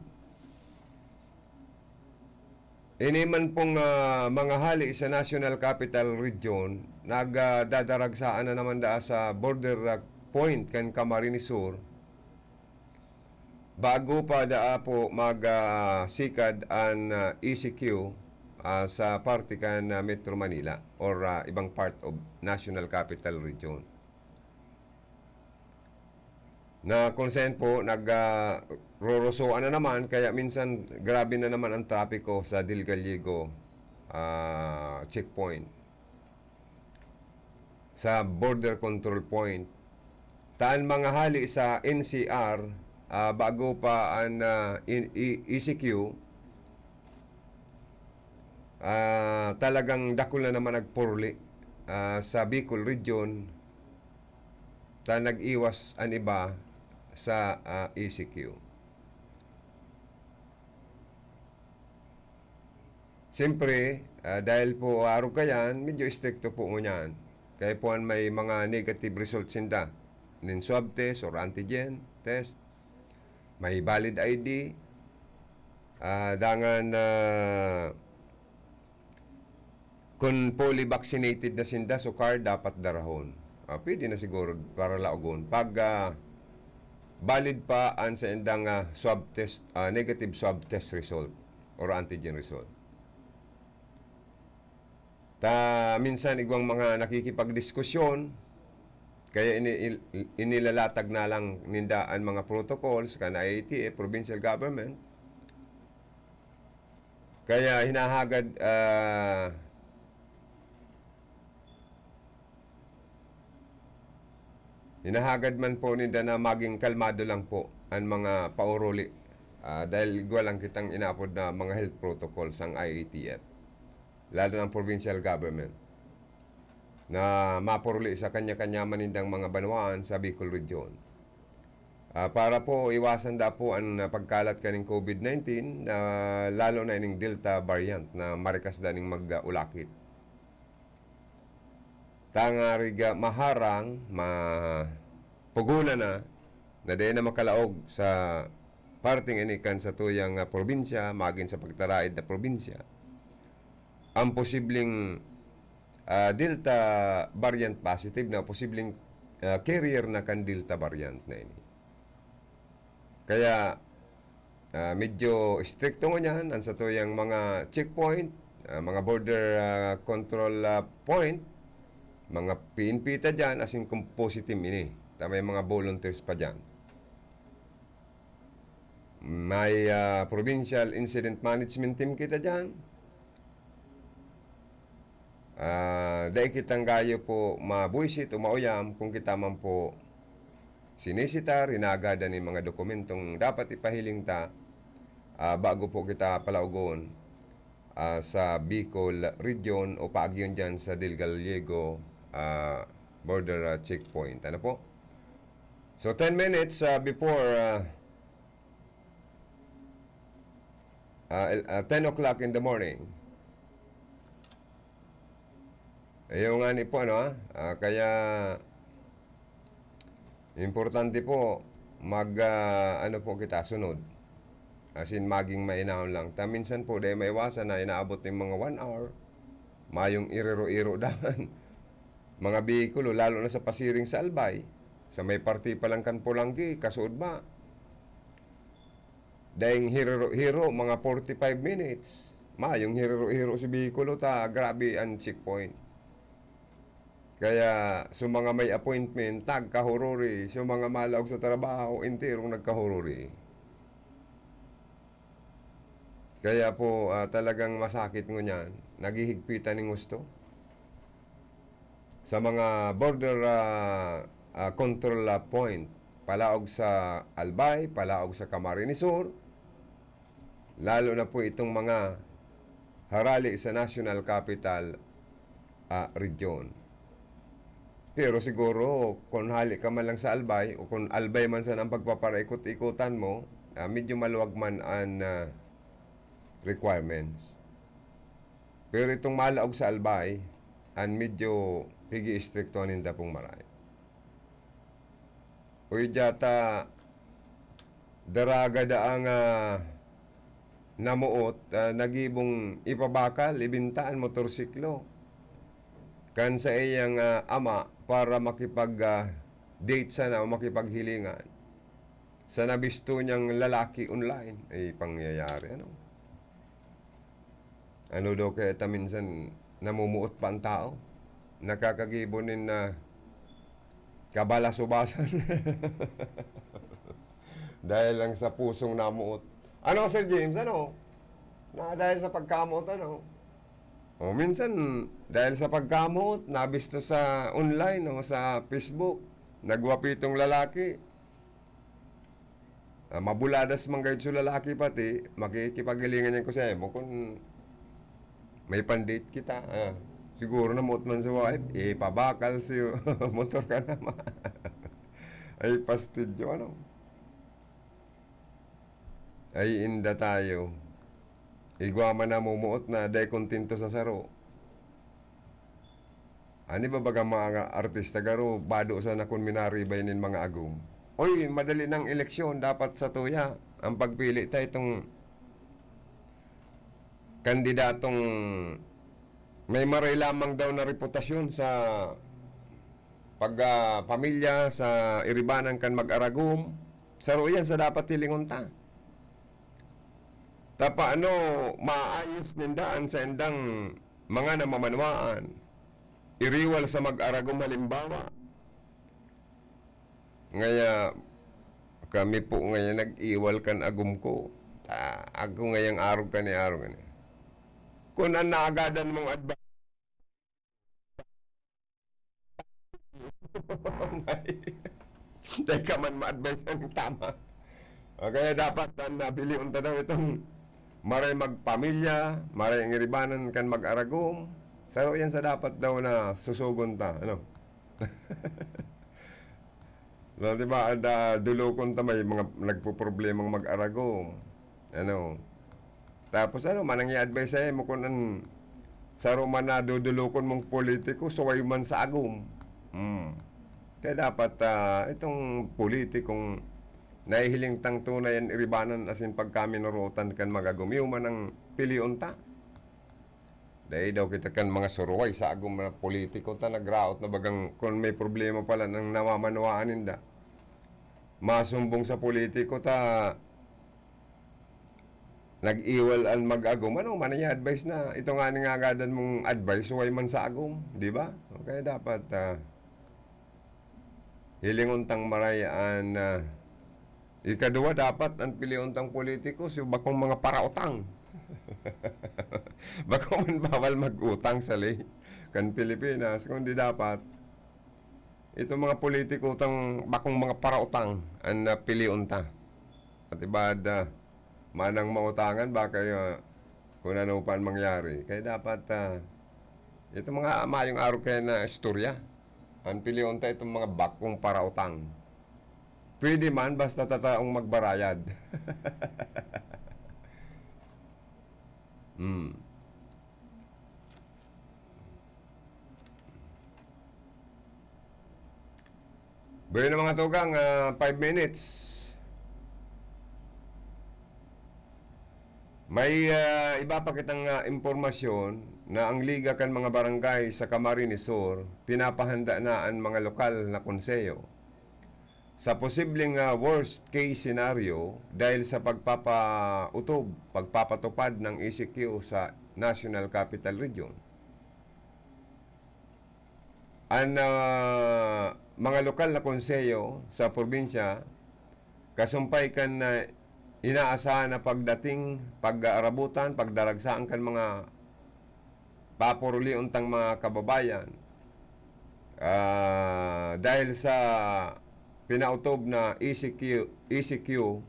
Ini man pong, ah, mga hali sa National Capital Region, nagdadaragsaan na naman daa sa border, ah, point kan Camarines Sur. Bago pa daa po mag, ah, sikad an, ah, E C Q, ah, sa parte kan, ah, Metro Manila or, ah, ibang part of National Capital Region. Na kung saan po nag, ah, rorosoan na naman, kaya minsan grabe na naman ang trapiko sa Del Gallego, ah, checkpoint, sa border control point. Ta an mga hali sa N C R, ah, bago pa an, ah, in-, E-, E C Q, ah, talagang dakul na naman nagpuruli, ah, sa Bicol Region, ta nag-iwas an iba sa, ah, E C Q. Siyempre, ah, dahil po arog kayan, medyo istrikto po ngunyan. Kaya po an may mga negative result sinda, nin swab test or antigen test, may valid I D, ah, dangan, ah, kun fully vaccinated na sinda, so card dapat darahon. Ah, pwede na siguro para laogon. Pag, ah, valid pa an saindang, ah, swab test, ah, negative swab test result or antigen result. Ta minsan igwang mga nakikipagdiskusyon, kaya ini-, il-, inilalatag na lang ninda an mga protocols kan I A T F, provincial government. Kaya hinahagad, ah, hinahagad man po ninda na maging kalmado lang po an mga pauruli. Ah, dahil igwa lang kitang inaapod na mga health protocols ang I A T F, lalo ng provincial government, na mapuruli sa kanya-kanya man nindang mga banwaan sa Bicol Region. Ah, para po iwasan da po an, ah, pagkalat kaning COVID nineteen, ah, lalo na ining Delta variant na marikas da ning mag-ulakit. Tangarig, ah, maharang, ma-, pugunan na, na dai na makalaog sa parteng ini kan satuyang, ah, probinsya, magin sa pagtaraid na probinsya, ang posibleng, ah, Delta variant positive na posibleng, ah, carrier na kan Delta variant na ini. Kaya, ah, medyo istrikto ngunyan an satuyang mga checkpoint, ah, mga border, ah, control, ah, point, mga P N P ta diyan, asin kung positive ini. Ta may mga volunteers pa diyan. May, ah, provincial incident management team kita diyan. Ah, dai kitang gayo po mabuisit o mauyam kung kita man po sinisitar, hinahagadan nin mga dokumentong dapat ipahiling ta, ah, bago po kita palaogon, ah, sa Bicol Region o paagyon diyan sa Del Gallego, ah, border, ah, checkpoint. Ano po? So, ten minutes, ah, before, ah, ah, el-, ah, ten o'clock in the morning. Ayaw nga ni po, ano, ah? Ah, kaya importante po, mag, ah, ano po kita, sunod. As in, maging mainahon lang. Ta minsan po, dai maiwasan na inaabot ning mga one hour. Mayong iriro-iro daman. Mga behikulo, lalo na sa pasiring sa Albay. Sa may parte pa lang kan Polangui, kasuod ba? Daing hiriro-hiro, mga forty-five minutes. Mayong hiriro-hiro si behikulo ta, grabe an checkpoint. Kaya, sa mga may appointment, nagkahururi. Sa mga malaog sa trabaho, enterong nagkahururi. Kaya po, ah, talagang masakit ngunyan. Naghihigpitan nin husto. Sa mga border, ah, ah, control, ah, point, palaog sa Albay, palaog sa Camarines Sur, lalo na po itong mga harali sa National Capital, ah, Region. Pero siguro, kung hali ka man lang sa Albay, o kung Albay man sana ang pagpaparaikot-ikotan mo, ah, medyo maluwag man an, ah, requirements. Pero itong malaog sa Albay, an medyo pig-iistriktuhan ninda pong maray. Uy, dyata, daraga daang, ah, namoot, ah, nagibong ipabakal, ibinta an motorsiklo kan saiyang, ah, ama para makipag, ah, date sana o makipaghilingan sa nabisto niyang lalaki online. Ay, pangyayari, ano? Ano daw kaya ta minsan namumuot pa ang tao? Nakakagibo nin, ah, kabalasobasan. Dahil lang sa pusong namuot. Ano, Sir James, ano? Na dahil sa pagkamuot, ano? O, minsan, dahil sa pagkamuot, nabisto sa online o sa Facebook, nagwapi itong lalaki. Ah, mabuladas man gayud so lalaki pati, makikipaghilingan yan ko sa imo kun may pan-date kita. Ah, siguro namuot man sa wife, ipabakal si motor ka naman. Ay, pastidyo, ano? Ay, inda tayo. Igwa man namumuot na dai kontento sa saro. An iba bagang mga artista garo, bado sana kun minaribay nin mga agom. Oy, madali nang eleksyon, dapat sa tuya ang pagpili ta itong kandidatong may maray lamang daw na reputasyon sa pag, ah, pamilya, sa iribanan kan mag-aragom. Saro yan sa dapat hilingon ta. Ta paano maayos ninda an saindang mga namamanwaan? Iriwal sa mag-aragom halimbawa. Ngaya, kami po ngayon nag-iwal kan agom ko. Ta, ako ngayang arog kani, arog kani. Kun an naagadan mong advice, dai ka man ma-advise ang tama. O kaya dapat ang napilion ta daw itong maray magpamilya, maray ang iribanan kan mag-aragom. Saro yan sa dapat daw na susugon ta, ano? No, di ba, ada, dulokon ta may mga nagpoproblemang mag-aragom. Ano? Tapos ano, manang i-advise sa'yo mo kung an saro man na dudulokon mong politiko, suway man sa agom. Hmm. Kaya dapat, ah, itong politikong nahihiling tang tunay an iribanan asin pagkaminorootan kan mag-agom, iyo man ang pilion ta. Dai daw kita kan mga suruway sa agom na politiko ta nagraot na bagang kun may problema pala nang namamanwaan ninda. Masumbong sa politiko ta nag-iwal an mag-agom. Ano man ang advice na ito nga ning agadan mong advice, suway man sa agom, di ba? Okay, dapat, ah, hilingon tang maray an, ah, ikaduwa, dapat an pilion tang politiko, si bakong mga parautang. Bako man bawal mag-utang sa ley kan Pilipinas, kundi dapat itong mga politiko tang bakong mga parautang an, ah, pilion ta. At ibad, ah, manang mautangan, baka, ah, kung ano pa an mangyari. Kaya dapat, ah, itong mga mayong arog kaya na istorya, an pilion ta itong mga bakong parautang. Pwede man, basta tataong magbarayad. Hmm. Bueno, mga tugang, ah, five minutes. May, ah, iba pa kitang, ah, impormasyon na ang Liga kan mga Barangay sa Camarines Sur, pinapahanda na an mga lokal na konseho sa posibleng, ah, worst case scenario dahil sa pagpapautob, pagpapatupad ng E C Q sa National Capital Region. An, ah, mga lokal na konseho sa probinsya, kasumpay kan, ah, inaasahan na pagdating, pag-aarabutan, pagdaragsaan kan mga papurulion tang mga kababayan, ah, dahil sa pinautob na E C Q, E C Q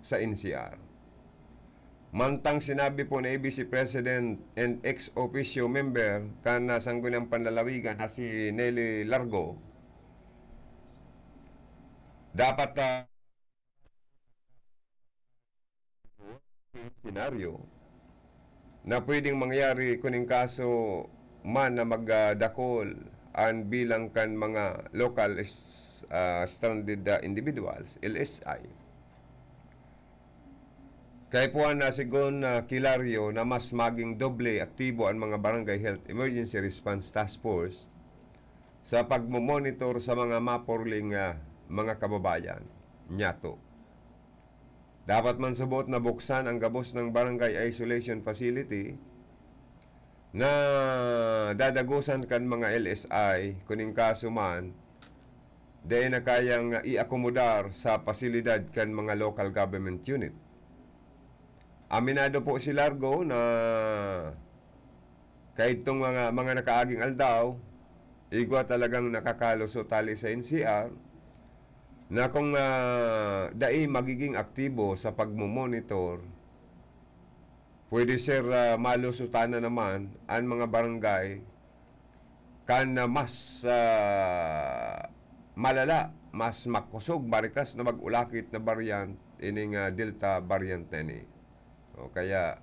sa N C R. Mantang sinabi po ni A B C President and ex officio member kan, ah, Sangguniang Panlalawigan na si Nelly Largo, dapat, ah, senaryo na pwedeng mangyari kun in kaso man na magdakol an bilang kan mga local s-, ah, stranded, ah, individuals, L S I. Kaipuhan na, sigon na Kilario, na mas maging doble aktibo an mga Barangay Health Emergency Response Task Force sa pagmomonitor sa mga mapuruling, ah, mga kababayan. Nyato. Dapat man subot na buksan ang gabos ng barangay isolation facility na dadagosan kan mga L S I, kun in kaso man, dai na kayang iakomodar sa pasilidad kan mga local government unit. Aminado po si Largo na kaidtong mga, mga nakaaging aldaw, igwa talagang nakakaluso tali sa N C R na kung, ah, dai magiging aktibo sa pagmo-monitor, pwede, sir, ah, malusutan na naman an mga barangay kan, ah, mas, ah, malala, mas makosog, marikas na mag-ulakit na variant, ining, ah, Delta variant na ini. O kaya,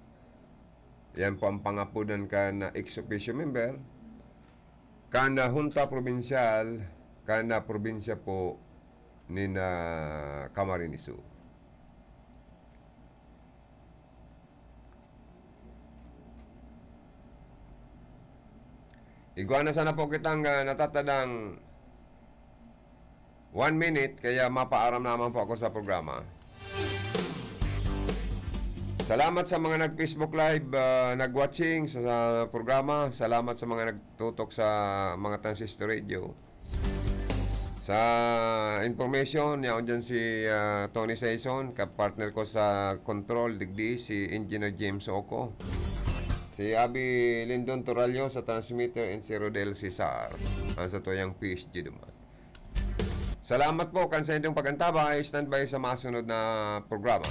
yan po ang pangapudan kan, ah, ex officio member, kan, ah, Hunta Probinsyal, kan, ah, probinsya po nin, ah, Camarines Sur. Igwa na sana po kitang, ah, natatadang one minute, kaya mapaaram naman po ako sa programa. Salamat sa mga nag-Facebook Live, ah, nag-watching sa, sa programa. Salamat sa mga nagtutok sa mga transistor radio. Sa information, yaon dyan si, ah, Tony Saison, kapartner ko sa control, digdi si Engineer James Oco. Si Abi Lindon Torallo sa transmitter and si Rodel Cesar, ang sa tuyang P S G duman. Salamat po kan sa inyong pag-antabay. Standby sa masunod na programa.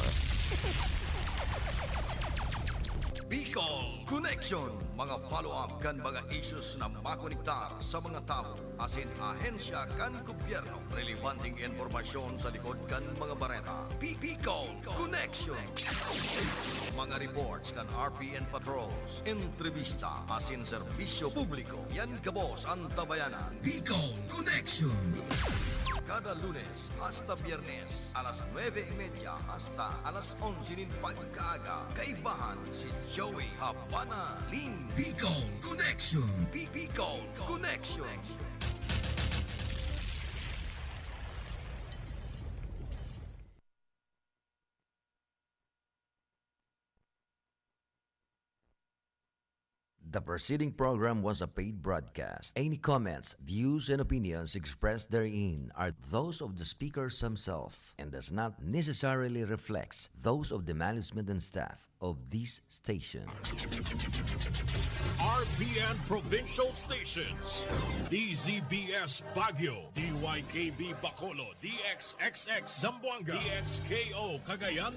Bicol Connection, mga follow-up kan mga issues na makonektar sa mga tawo asin ahensya kan gobyerno. Relebanteng impormasyon sa likod kan mga bareta. Bi- Bicol Connection. Mga reports kan R P N Patrols, entrevista asin serbisyo publiko. Yan gabos an tabayanan. Bicol Connection. Kada Lunes hasta Biyernes, alas nuebe y media hasta alas onse nin pagkaaga, kaibahan si Joey Habana Lin. Bicol Connection. Bi- Bicol Connection. The preceding program was a paid broadcast. Any comments, views, and opinions expressed therein are those of the speakers himself and does not necessarily reflect those of the management and staff of this station. R P N Provincial Stations, D Z B S Baguio, D Y K B Bacolod, D X X X Zamboanga, D X K O Cagayan